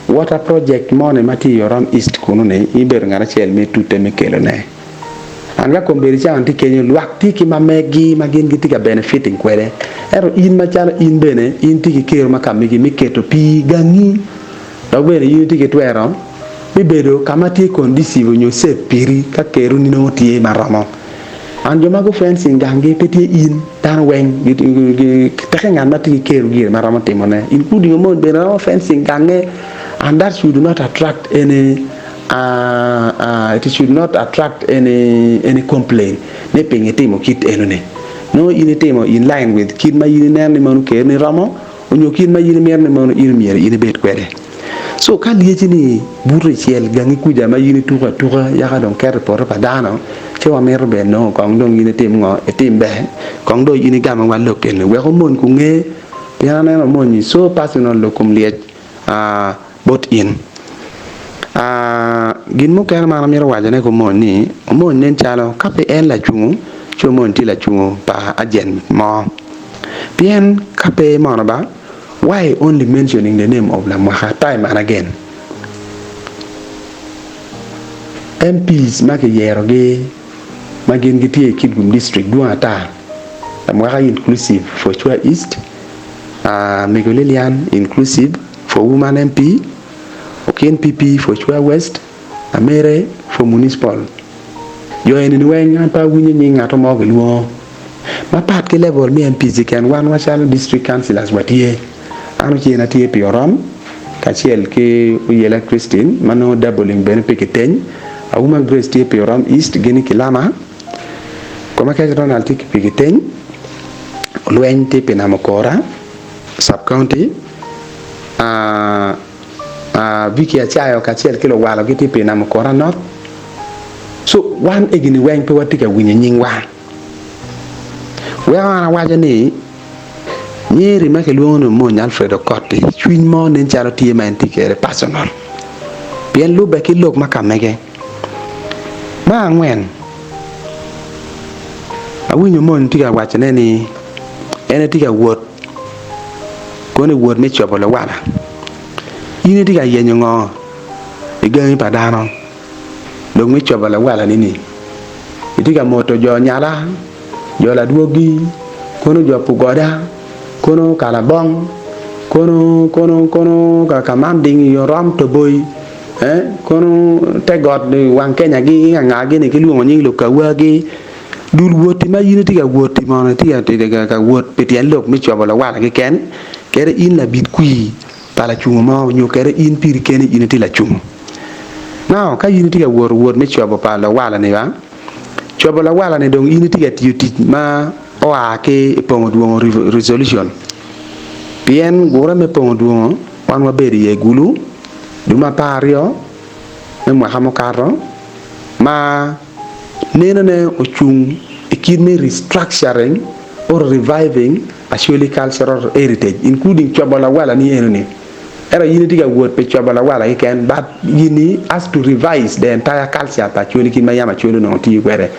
water project moni ma tye i Orom East kunu ni ibedo ngat acel me tute me kelo ne. And ka kombeddi cawa ni tye kenyo lwak tye ki ma megi ma gin gitye ka benefiting kwede ento in macalo in bene in tye ki kero ma ka megi me keto pii gangi dok bene in itye ki twero me bedo ka ma tye conducive nyo safe piri ka kero ni nongo tye maromo. And jo ma gu fencing ganggi pe tye in, dano weng teke ngat ma tye ki kero gire ma romo timo ne including omony bene romo fencing gange and that should not attract any it should not attract any any complain ni pingo itimo kit eno ni nongo in itimo in line with kit ma in ineno ni mono kero ni romo onyo kit ma in imito ni mono in myero in ibed kwede. So ka lyeci ni buto i cel gangi kuca ma in ituko atuka yaka dong keto i poto pa dano, ci wamito ber nongo kong dong in itim ngo? Itim ber. Kong dong in igamo wa lok eni wek omony kunge. Pien aneno mony so personal lok kom lyec bot in. Gin mukene ma an amito wacone i kom mony ni, omony nen calo ka pe en lacungo ci omony tye lacungo pa agent mo. Pien ka pe mono ba, why only mentioning the name of Lamwaka time and again? MPs ma kiyerogi ma gin gitye i Kitgum District dwong ata, Lamwaka inclusive for Chwa East, Mego Lilian inclusive for Woman MP, Okin PP for Chwa West, Amere for Municipal. Jo eni-ni weng an pe awinyo nying ngato mo gilwongo. Mapat ki level me MPs keken, wan macalo District Councillors watye. An ocen atye pi Orom kacel ki Oyela Christine ma nongo doubling bene pe kiteny. Auma Grace tye pi Orom East gini Kilama. Komakec Ronald tye pi Kiteny. Olweny tye pi Namokora Sub County. Vicky Acayo kacel ki Luwalo gitye pi Namokora North. So wan egini weng pe watye ka winyo nyingwa. Weko an awaco ni Nyeri ma kilwongo ni Omony Alfred Okot-ti cwiny mo nen calo tye ma en tye kwede personal pien lubbe ki lok ma ka mege. Me angwen, awinyo Omony tye ka wacone ni en etye ka wot kono i wot me cobo luwala. In itye ka yenyo ngo i gangi pa dano dong me cobo lawalani-ni? Itye ka moto jo nyala? Jo ladwogi, kono jo Pugoda, kono Kalabong, kono kono kono ka man ding i Orom Toboi, eh, kono te got wang Kenya gi anga gini ki lwongo nying lukawa gi. Dul woti ma in itye ka woti mono itye ka wot pi tyen lok me cobo lawala keken, kede in labit kwir pa lacungo mo nyo kede in piri keni in itye lacungo. Now ka in itye ka woto wot me cobo pa lawala ni ba, Cobo lawala-ni dong in itye ka tiyo tic ma oa ki i pongo dwongo resolution. Pien gure me pongo dwongo wan wabedo iye gulu dwe me 12 me mwaka mukato ma nenone ocung i kit me restructuring or reviving Acholi cultural heritage including cobo lawala-ni eno-ni. Ento in itye ka wot pi cobo lawala keken but gini has to revise the entire culture pa Acholi kit ma yam Acholi onongo tiyo kwede.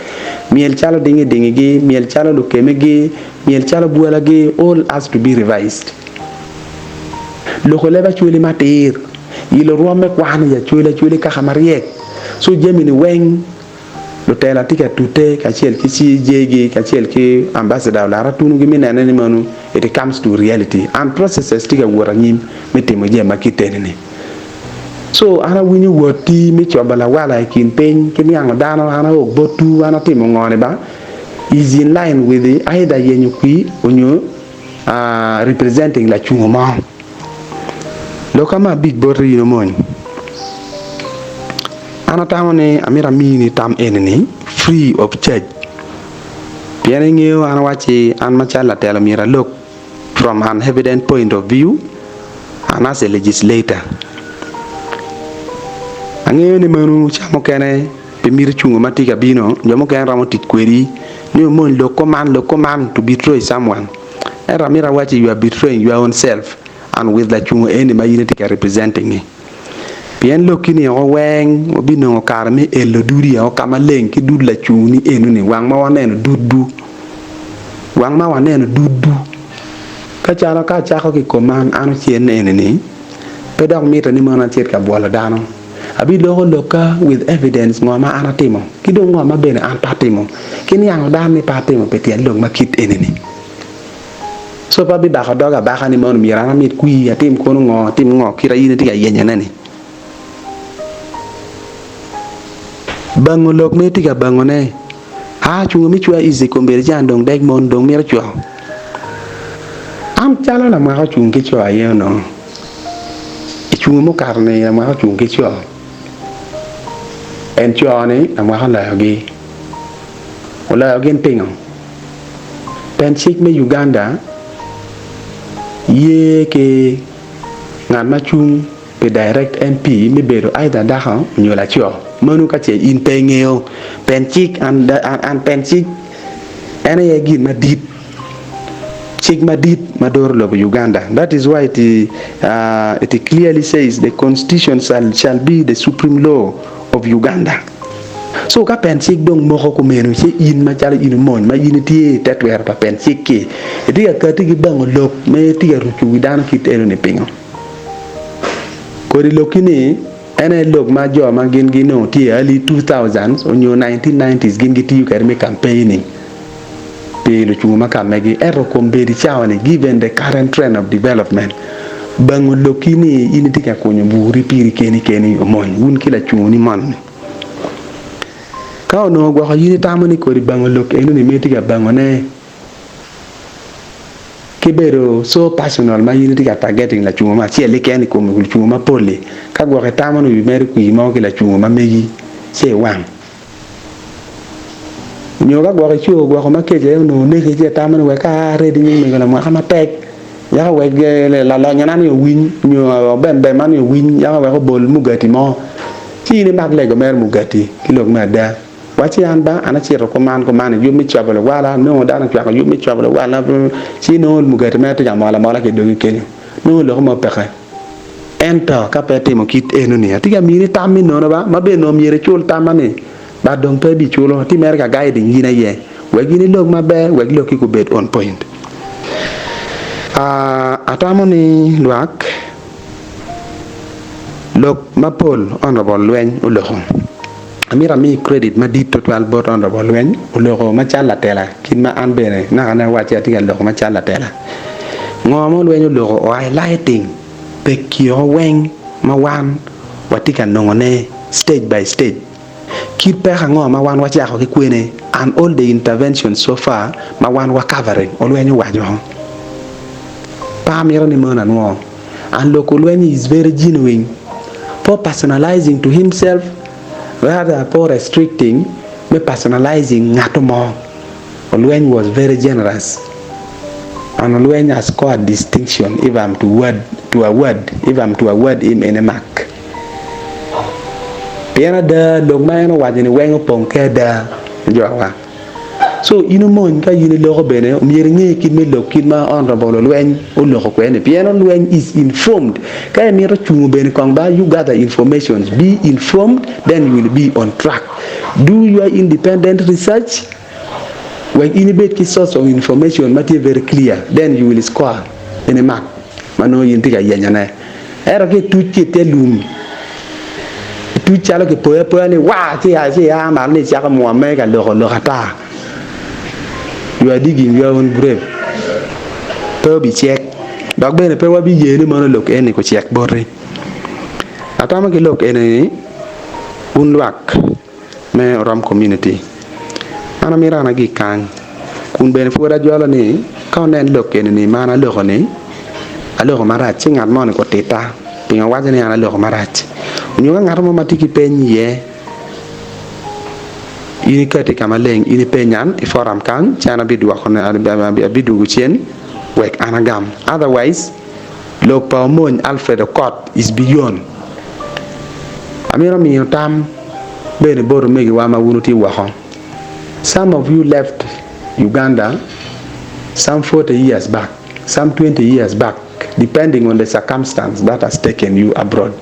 Myel calo dingi dingi gi, myel calo lukeme gi, myel calo bwala gi all has to be revised. Loko leb Acholi matir, yilo rwom me kwan i Acholi, Acholi kaka maryek. So jami ni weng Lutela tye ka tute kacel ki CJ-gi kacel ki Ambassador Olara Tunu gi me nene ni meno it comes to reality and processes tye ka wot anyim me timo jami ma kit eni ni. So an awinyo wot-ti me cobo lawala i kin piny ki niango dano an aok botwu an atimo ngo ni ba is in line with either yenyo kwir onyo representing lacungo mo. Lokka me abic boti in omony. An atamo ni amito amini tam eni-ni free of charge pien ingeyo an awacci an macalo latelo myero alok from an evident point of view and as a legislator. Angeyo ni meno ca mukene pi miti cungo ma tye ka bino jo mukene romo tic kwedi ni omony lok kuman lok kuman to betray someone ento amito awacci you are betraying your own self and with lacungo eni ma in itye ka representing ni. Pien lokki ni oko weng wabinongo kare me elo dudi oko ka maleng ki dud lacung ni eno ni wang ma waneno duddu. Wang ma waneno duddu. Ka calo ka acako ki kom an, an ocen eni ni, pe dok mitte ni mono acit ka bwolo dano. Abiloko lokka with evidence ngo ma an atimo ki dong ngo ma bene an pe atimo ki niango dano ni pe atimo pi tyen lok ma kit eni ni. Co pe abibako doga abaka ni mono myero an amit kwir, atim kono ngo, atim ngo kit a in itye ka yenyone-ni. Bango lok ma itye ka bangone. Aa, cungo me cwa ici kombeddi ci an dong deg mon dong mito cwako. An calo lamwaka ocung ki co aye onongo. I cungo mukato-ni lamwaka ocung ki co. En co-ni lamwaka oloyogi. Oloyo gin pingo? Pen cik me Uganda ye ki ngat ma cung pi Direct MP me bedo either dako nyo laco. Meno ka ce in pe ingeyo pen cik and pen cik en aye gin madit. Cik madit ma doro lobo Uganda that is why it it clearly says the constitution shall be the supreme law of Uganda. So ka pen cik dong moko kumeno ci in macalo in omony ma in itye ite twero pa pen cik ki itye ka kati ki bango lok ma itye ka rucu wi dano kit eno ni pingo? Kodi lokki ni en aye lok ma jo ma gin ginongo tye i early 2000s onyo 1990s gin gitiyo kwede me campaigning. Pi lucungu ma ka megi. Ento kombeddi cawa-ni, given the current trend of development, bango lokki ni in itye ka kunyo bur-ri piri keni keni omony wun ki lacungu-ni moni-ni. Ka onongo gwoko in itamo ni kodi bango lok eno-ni ma itye ka bangone ki bedo so personal ma in itye ka targeting lacungu mo acel keken i kom lucungu mapol-li, ka gwok itamo ni ibimedo kwir mo ki lacungu ma megi ci iwang. Nyo ka gwok ico gwoko ma kec aye onongo oneki ci itamo ni wek aa aredi nying mego lamwaka matek yaka wek lalonyona ni owiny nyo obembema ni owiny yaka wek obol mugati mo ci in imak lego mere mugati ki lok me ada wacci an ba an acito kuman kuman i yub me cobo luwala anongo dano ocwako yub me cobo luwala ci inongo mugati mere tye ka mol amola ki i dogi kenyo nongo loko mo peke. Ento ka pe itimo kit enoni, atye ka mini tam me nono ba, ma bene onongo myero icul tamma ni, but dong pe ibiculo, atye mere ka guiding in aye, wek in ilok maber, wek lokki gubed on point. Ah, atamo ni lwak lok mapol Honourable Lweny oloko. Amito ami credit madit tutwal bot Honourable Lweny, oloko macalo latela, kit ma an bene naka ne awacci atye ka loko macalo latela. Ngo ma olweny oloko o highlighting pekio weng ma wan watye ka nongo ne stage by stage. Kit peko ango ma wan wacako ki kwene and all the interventions so far ma wan wa covering olweny owaco. Pe amito ni meno anwo and lok olweny is very genuine for personalizing to himself rather for restricting me personalizing ngato mo. Olweny was very generous and Olweny has scored distinction if I'm to word to award if I'm to award him any mark. Pien ada lok ma en owaco ni weng opong ki ada jowa. So in omony ka in iloko bene omyero inge kit me lok kit ma Honourable Olweny oloko kwede ni pien Olweny is informed ka imito cungo bene kong ba you gather informations be informed then you will be on track. Do your independent research wek in ibed ki source of information ma tye very clear then you will score any mark ma nongo in itye ka yenyone. Ento ka ituc ki ite lum, ituc calo kipoyo apoya ni waa ci ia malo ni icako mwomme ka loko lok ata, you are digging your own grave. Pe obicek dok bene pe wabiye ni mono lok eni kucek boti. Atamo ki lok eni ni wun lwak me Orom Community, an amito an agik kany kun bene pwod ajolo ni ka wunen lok eni ni ma an aloko ni aloko marac ci ngat moni kutitta pingo waco ni an aloko marac nyo ka ngat mo ma tye ki peny iye in ikati ka maleng in ipeny an i forum kany ci an abidwogo cen wek an agam otherwise Lok pa Omony Alfred Okot is beyond. Amito miyo tam bene bot omegiwa ma wun wutye woko. Some of you left Uganda some 40 years back, some 20 years back depending on the circumstance that has taken you abroad.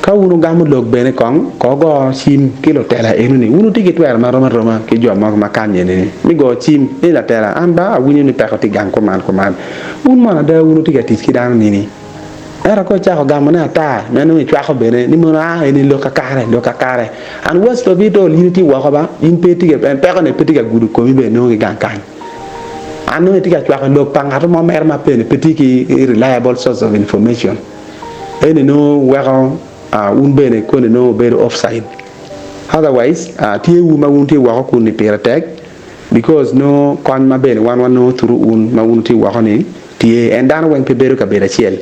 Ka wun wugamo lok bene kong ko go cim ki lutela eno ni wun wutye ki twero marom aroma ki jo mogo ma kany eni ni mi go cim ni latela an ba awinyo ni peko tye gang kuman kuman wun mono ada wun wutye ka tic ki dano nini ento ka ocako gamo ne ata me nongo icwako bene ni mono aa eni lok kakare lok kakare and worst of it all in itye woko ba in pe itye ka peko ni pe tye ka gudo komi bene nongo ki gang kany an nongo itye ka cwako lok pa ngat mo mere ma bene pe tye ki reliable source of information. Eni nongo weko wun bene koni nongo wubedo offside. Otherwise tye wu ma wun tye woko kuni pire tek because nongo kony ma bene wan wanongo through wun ma wun wutye woko ni tye and dano weng pe bedo kabedo acel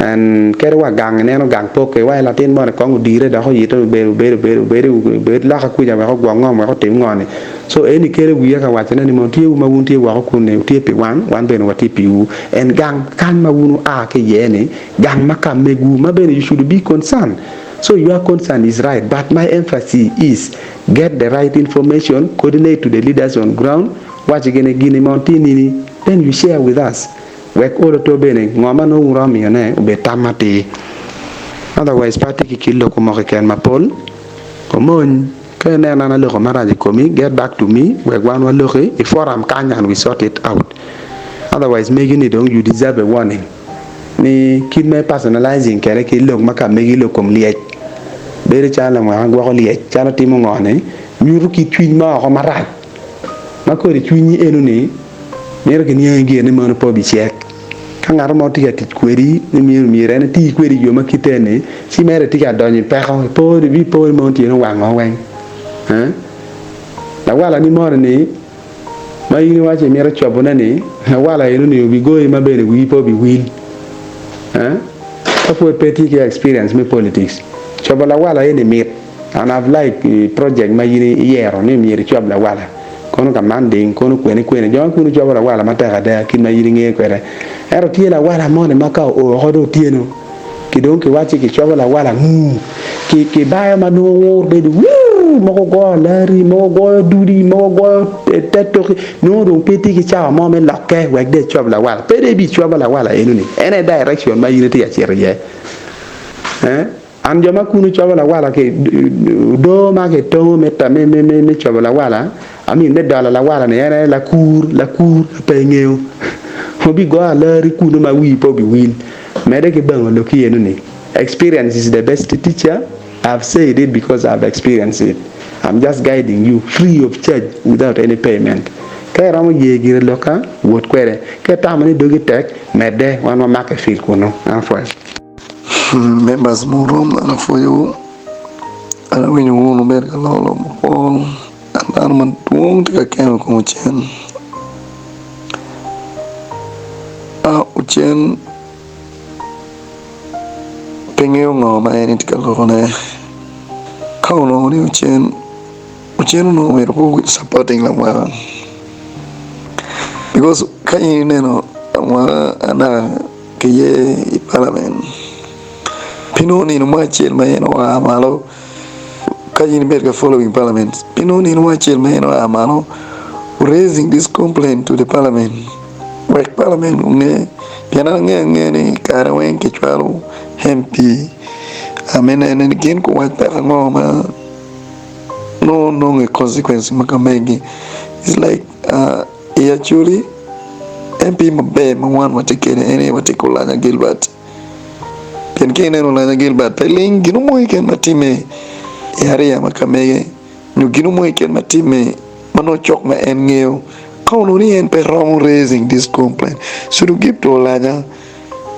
and kadi wa gang ineno gang poke wa latin moni kong odire dok oyite obedo obedo obedo obedo obed loka kuca wek ogwok ngom wek otim ngo ni so eni kelo wiya ka wacone ni mono tye wu ma wun tye woko kuni wutye pi wan wan bene watye piwu. En gang kany ma wun wua ki iye-ni, gang ma ka megwu ma bene you should be concerned. So your concern is right but my emphasis is get the right information, coordinate to the leaders on ground, wacigi ni gini mono tye nini? Then you share with us wek olo to bene ngo ma nongo wuromo miyo ne obed tam matir. Otherwise pe atye ki kit loko mo keken mapol. Omony, ka ineno an aloko marac i komi, get back to me wek wan waloki i forum kany and we sort it out. Otherwise megi ni dong you deserve a warning ni kit ma i personalizing kwede ki lok ma ka megi lok kom lyec bedo calo lamwaka gwoko lyec calo timo ngo ni nyuto kit cwiny ma oko marac ma kodi cwinyi eno ni mito kiniangi gire ni meno pe obicek. Ka ngat mo tye ka tic kwedi ni myero myero en eti kwedi i yo ma kite ni, ci mere tye ka donyo i peko. Ipo ni bi po ni mono tyene owango weng. Eh? Lawala ni moni ni ma in iwaco imito cobone ni, lawala eno ni obigoyi ma bene wii pe obiwil. Eh? Ka pwod pe itye ki experience me politics, cobo lawala eni mit. And I've like project ma in iyero ni myero icob lawala kono ka man ding kono kwene kwene jo ma kunu cobo lawala matek ada kit ma in ingeyo kwede ento tye lawala moni ma ka oo oko dong otyeno ki dong ki wacci ki cobo lawala nguu ki ki bayo ma nongo wur bedo wurr mogo goyo alari mogo goyo dudi mogo goyo te toki nongo dong pe itye ki cawa mo me lokke wek dong icob lawala pe dong ibicobo lawala eno ni en aye direction ma in itye ka cito iye eh. An jo ma kunu cobo lawala ki odoo ma kitongo me me cobo lawala, I mean me dolo lawala ni en aye lakur, lakur ma pe ingeyo. Obigoyo alari kunu ma wii pe obiwil. Medde ki bango lokki eno ni experience is the best teacher, I've said it because I've experienced it. I'm just guiding you free of charge without any payment. Ka iromo ye gire lokka, wot kwede. Ka itamo ni dogi tek, medde, wan wamake fil kunu. An apwoyo. Members murom an apwoyowu an awinyo wun wubedo ka loko lok mapol an dano madwong tye ka kemo i kom ocen ocen pe ngeyo ngo ma en tye ka lokone ka onongo ni ocen ocen onongo myero pe obed supporting lamwaka because ka in ineno lamwaka anaka ki ye i palament pi nongo nino mo acel ma en oa malo ka in ibedo ka following palament pi nongo nino mo acel ma en oa malo raising this complaint to the parliament wek parliament onge pien an angeyo angeya ni kare weng kicwalo MP me neno ni gin guwac peko ango ma nongo nonge consequence ma ka megi is like I Acholi, MP maber ma wan watye kwede en aye watye ki Olanya Gilbert. Pien ka ineno Olanya Gilbert pe ling gin mo keken ma timme i area ma ka mege nyo gin mo keken ma timme ma nongo cok ma en ngeyo. Ka onongo ni en pe romo raising this complaint should give to Olanya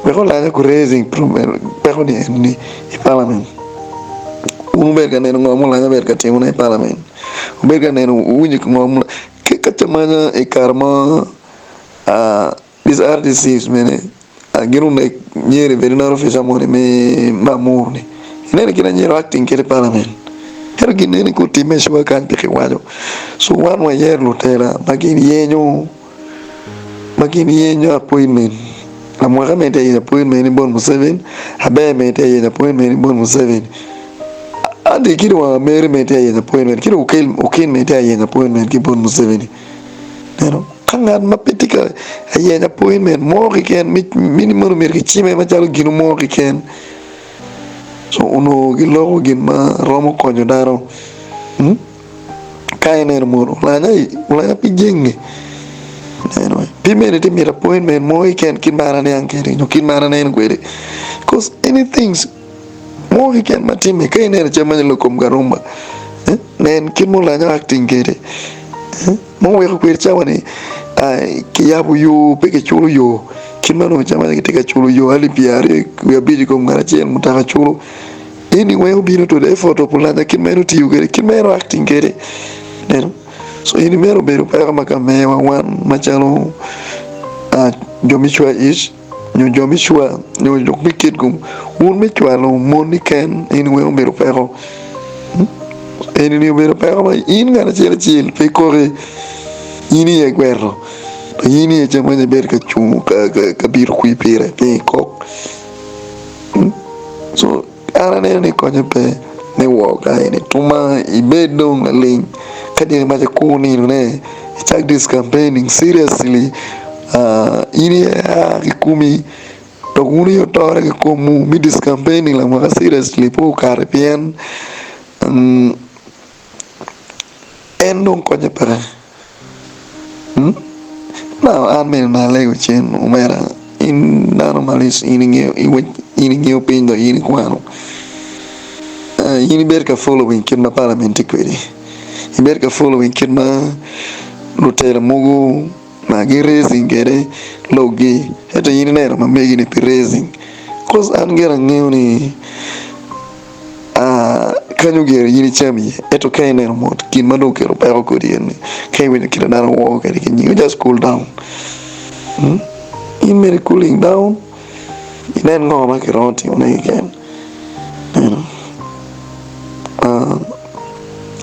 wek Olanya ku raising peko ni eni i parliament. Wun wubedo ka neno ngo ma Olanya obedo ka timone i parliament? Wubedo ka neno wuwinjo ngo ma Ki ka camanya i kare ma these RDCs mene gin onek nyeri veterinary officer moni me Amur ni ineno kit anyira acting kwede i parliament ento gin eni ka otime sure kany pe kiwaco so wan wayero lutela ma gin yenyo ma gin yenyo appointment lamwaka mene tye ka yenyo appointment ki bot Museveni Aber mene tye ka yenyo appointment ki bot Museveni. Ento kit wa mere me tye ka yenyo appointment ki dong okin me tye ka yenyo appointment ki bot Museveni ineno ka ngat ma pe tye ka yenyo appointment mo keken mini mono myero kicime macalo gin mo keken co onongo giloko gin ma romo konyo dano ka ineno mono olanya pe jenge ineno pe mene tye mito appointment mo keken kit ma an aniang kwede nyo kit ma an aneno kwede coz anything Mo keken ma timme ka ineno cal ma lok kom Garumba, nen kit ma olanyo acting kwede, ma oweko kwede cawa ni kiyabo yo pe kiculo yo kit ma onongo cawa ni kitye ka culo yo alip pyeraryo wiye abic i kom ngat acel mutoka culo eni weng obino to the effort of olanya kit ma en otiyo kwede kit ma en o acting kwede ineno so eni mere obedo peko ma ka mewa wan macalo jo me cwa ic. Nyo jo me cwa, nyo jo me kitgum, wun me cwalo mon keken, eni weng obedo peko. Eni obedo peko ma in ngat acel acel pe ikoki, in iye gweto, in iye cen ma ibedo ka cung ka bito kwir pire piny ikok. So an aneno ni konye pe me wor ka eni tuma ibed dong laling ka dyere mac ikur nino ne icak this campaigning seriously. In ia ki komi dok wun aye wutore ki komwu me this campaigning lamwaka seriously pe okato pien en dong konye peke. Now an bene ma alego cen omera in dano malic in ingeyo piny dok in ikwano in ibedo ka following kit ma parliament tye kwede ibedo ka following kit ma lutela mogo ma gi raising kwede lokgi ento in ineno ma megi ni pe raising coz an gire angeyo ni Kanyo gire in icam iye, ento ka ineno mot gin ma dong okelo peko kodi en ni ka iwinyo kit ma dano woo kwede ki nyingi just cool down in mere cooling down inen ngo ma kiromo timone keken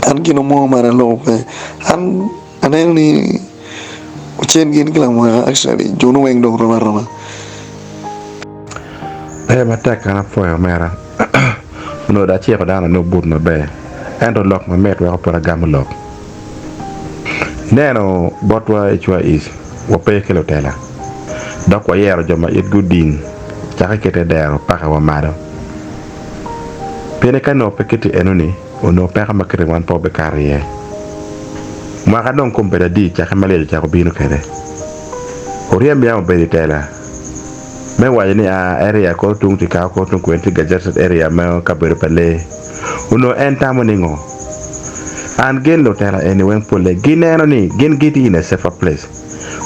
an gin mo ma aloko pe an aneno ni ocen gin ki lamwaka actually jonu weng dong rom aroma. Ber matek an apwoyo omera. Onongo dong aciko dano ni obut maber, ento lok mamit weko pud agamo lok. Ineno, botwa i Cwa East, wape ki lutela, dok wayero jo ma itgi oding cakke ki te dero paka wa malo. Pien ka nongo pe kiti enoni, onongo peko ma kiti wan pe wabikato iye. Mwaka dong kombeddi adi cakke ma lyec ocako bino kwede? Oryem yam obedo i tela. Me waco ni a area kor tung Chikao kor tung kwene tye gazetted area me kabedo pa lee. Onongo en tamo ni ngo? An gin lutela eni weng pole gineno ni gin gitye in a safer place.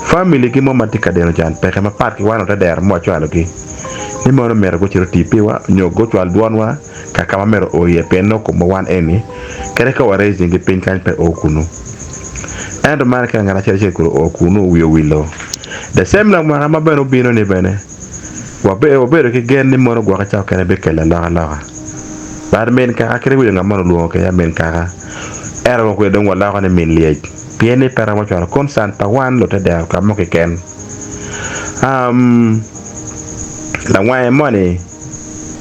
Family gi mo ma tye ka deno can peke mapat ki wan otedero ma wacwalo gi ni mono myero gucit oti piwa nyo gucwal dwon wa ka ka ma myero o iye pien nongo komwa wan eni kadi ka wa raising gi piny kany pe o kunu. Ento man ka ngat acel acel kulu o kunu wiye owilo. The same lamwaka ma bene obino ni bene wabedo ki gen ni mono gwoke ca okene bikelo alokaloka. But min kaka kadi winyo ngat moni olwongo kede min kaka ento wa kwede dong waloko ni min lyec pien ni pe romo cwalo concern pa wan lutedero ka mo keken. Um, lawange moni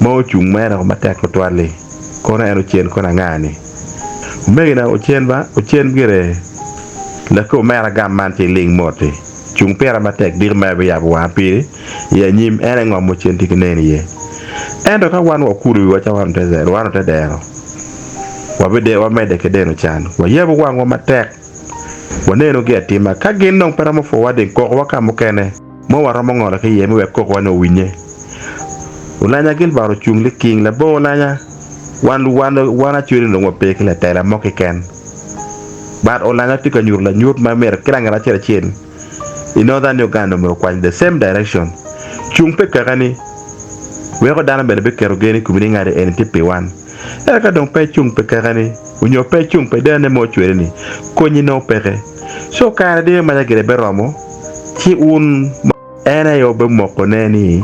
ma ocung mere matek tutwal-li kono en ocen kono anga-ni? Omegina ocen ba, ocen gire laki omera gam man ci iling mot-ti. Cung pira matek diki ma abiyabo wanga piri i anyim, en aye ngom ma ocen tye ki nen iye. Ento ka wan wakulo wiwa ca wan otedero, wamedde ki deno can. Wayabo wangwa matek, wanenogi atima. Ka gin dong pe romo pwowa ding kokowa ka mukene. Mo waromo ngolo ki iye me wek kokowa ni owinye. Olanya Gilbert ocung liking labongo olanya. Wan wan wan acwele ni dong wape ki latela mo keken. But olanya tye ka nyuto lanyut ma myero ki langet acel acel i Northern Uganda omyero okwany the same direction. Cung pe kakani weko dano bene biketo gen i komi ni ngati eni tye pi wan. Ento ka dong pe icung pi kakani onyo pe icung pi dane mo ocwele ni konyi nongo peke. Co kare diro maca gire beromo ci wun ma. En aye obemoko ne ni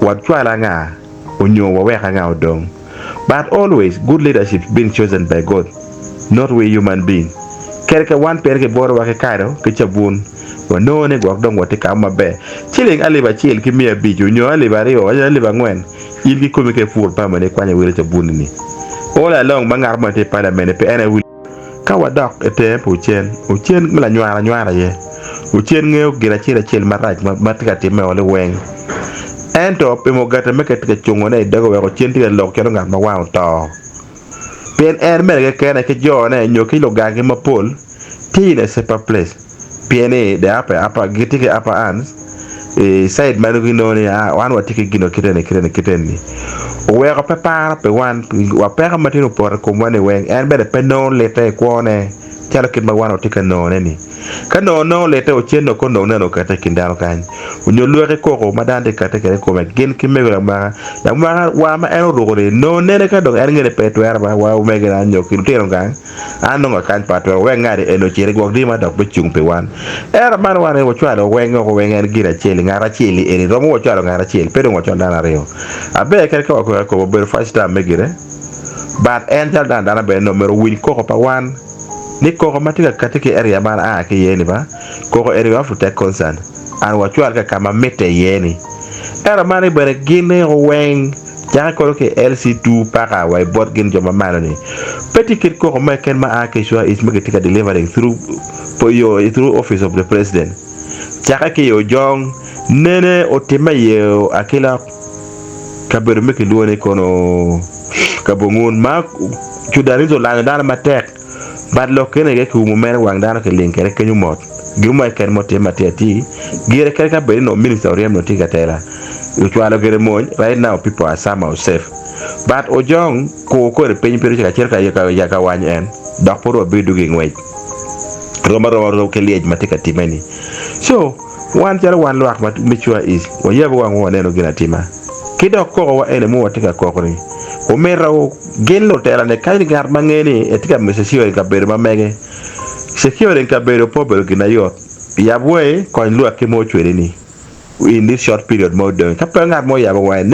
wacwal anga onyo wawek anga odong. But always good leadership been chosen by God not we human being. Kadi ka wan pien kibworo wa ki kado ki cabun wanongo ni gwok dong watye kamo maber. Ciling alip acel ki 500 onyo alip aryo onyo alip angwen in kikomi ka ipuro pamba ni ikwanyo wilo cabun ni. All along ma ngat moni tye i parliament ni pe en aye. Ka wadok i tenge pa Ocen, Ocen ma lanywar anywara aye. Ocen ngeyo gin acel acel marac ma tye ka timme o liweng. Ento pi mugati me ka tye ka cungone i doge wek Ocen tye ka lok calo ngat ma wange oto. Pien en mere kekene ki jone nyo ki lugangi mapol tye in a safer place. Pien ni the upper, upper, gitye ki upper hands i side ma nongo ginongo ni ah wan watye ki gino kite ni kite ni kite ni. Oweko pe paro pi wan wa peko ma tye opoto i komwa ni weng en bene pe nongo litte i kwone calo kit ma wan watye ka nongone ni. Ka nongo nongo litte ocen nongo kono dong neno okette i kin dano kany onyo lwaki koko ma dano tye ka kette kwede i kome gin ki mego lamwaka lamwaka war ma en oruko ni nongo nene ka dong en nge ni pe etwero ba wa omegina nyo ki lutino gang An nongo akany pa atwero wek ngati eni ocit i gwok dii ma dok bicung pi wan. Ento man wan aye wacwalo weng oko weng en gin acel ngat acel-li eni romo wacwalo ngat acel pe dong wacwalo dano aryo. Aber kadi ka wakweko kome obedo first term me gire but en calo dano adana bene nongo myero owiny koko pa wan ni koko ma tye ka kati ki area ma an aa ki iye ni ba koko eni we have to take concern and wacwal ka ka ma mitte iye ni. Ento man ni bene gin eko weng Cake kono ki i LC2 paka wa i bot gin jo ma malo ni pe tye kit koko mo keken ma a ki i Sure East ma gitye ka delivering through yo through office of the president. Cakke ki i Ojong, nene otimme i Akilok, kabedo me kilwongo ni kono Kabongun, ma Sudanese olanyo dano matek. But lok kene aye kiumo mere wang dano kiling kwede kenyo mot. Gin mo keken ma otimme atir atir, gire kadi ka bed ni nongo minister oryem nongo tye ka tela, ocwalo gire mony, right now people are somehow safe. But Ojong kur kore piny pe ocito acita ka wanyo en dok pud wabidugo i ngwec. Rom aroma rom ki lyec ma tye ka timme ni. So, wan calo wan lwak ma me Cua East, wayabo wangwa waneno gin atima. Ki dok koko wa ene mu watye ka koko ni, omito gin lutela ni kany ngat ma nge ni etye ka miyo securing kabedo ma mege. Securing kabedo pe obedo gin ayot. Yab wangi, kony lwakki ma ocweli ni in this short period ma odongi. Ka pe ngat mo oyabo wange.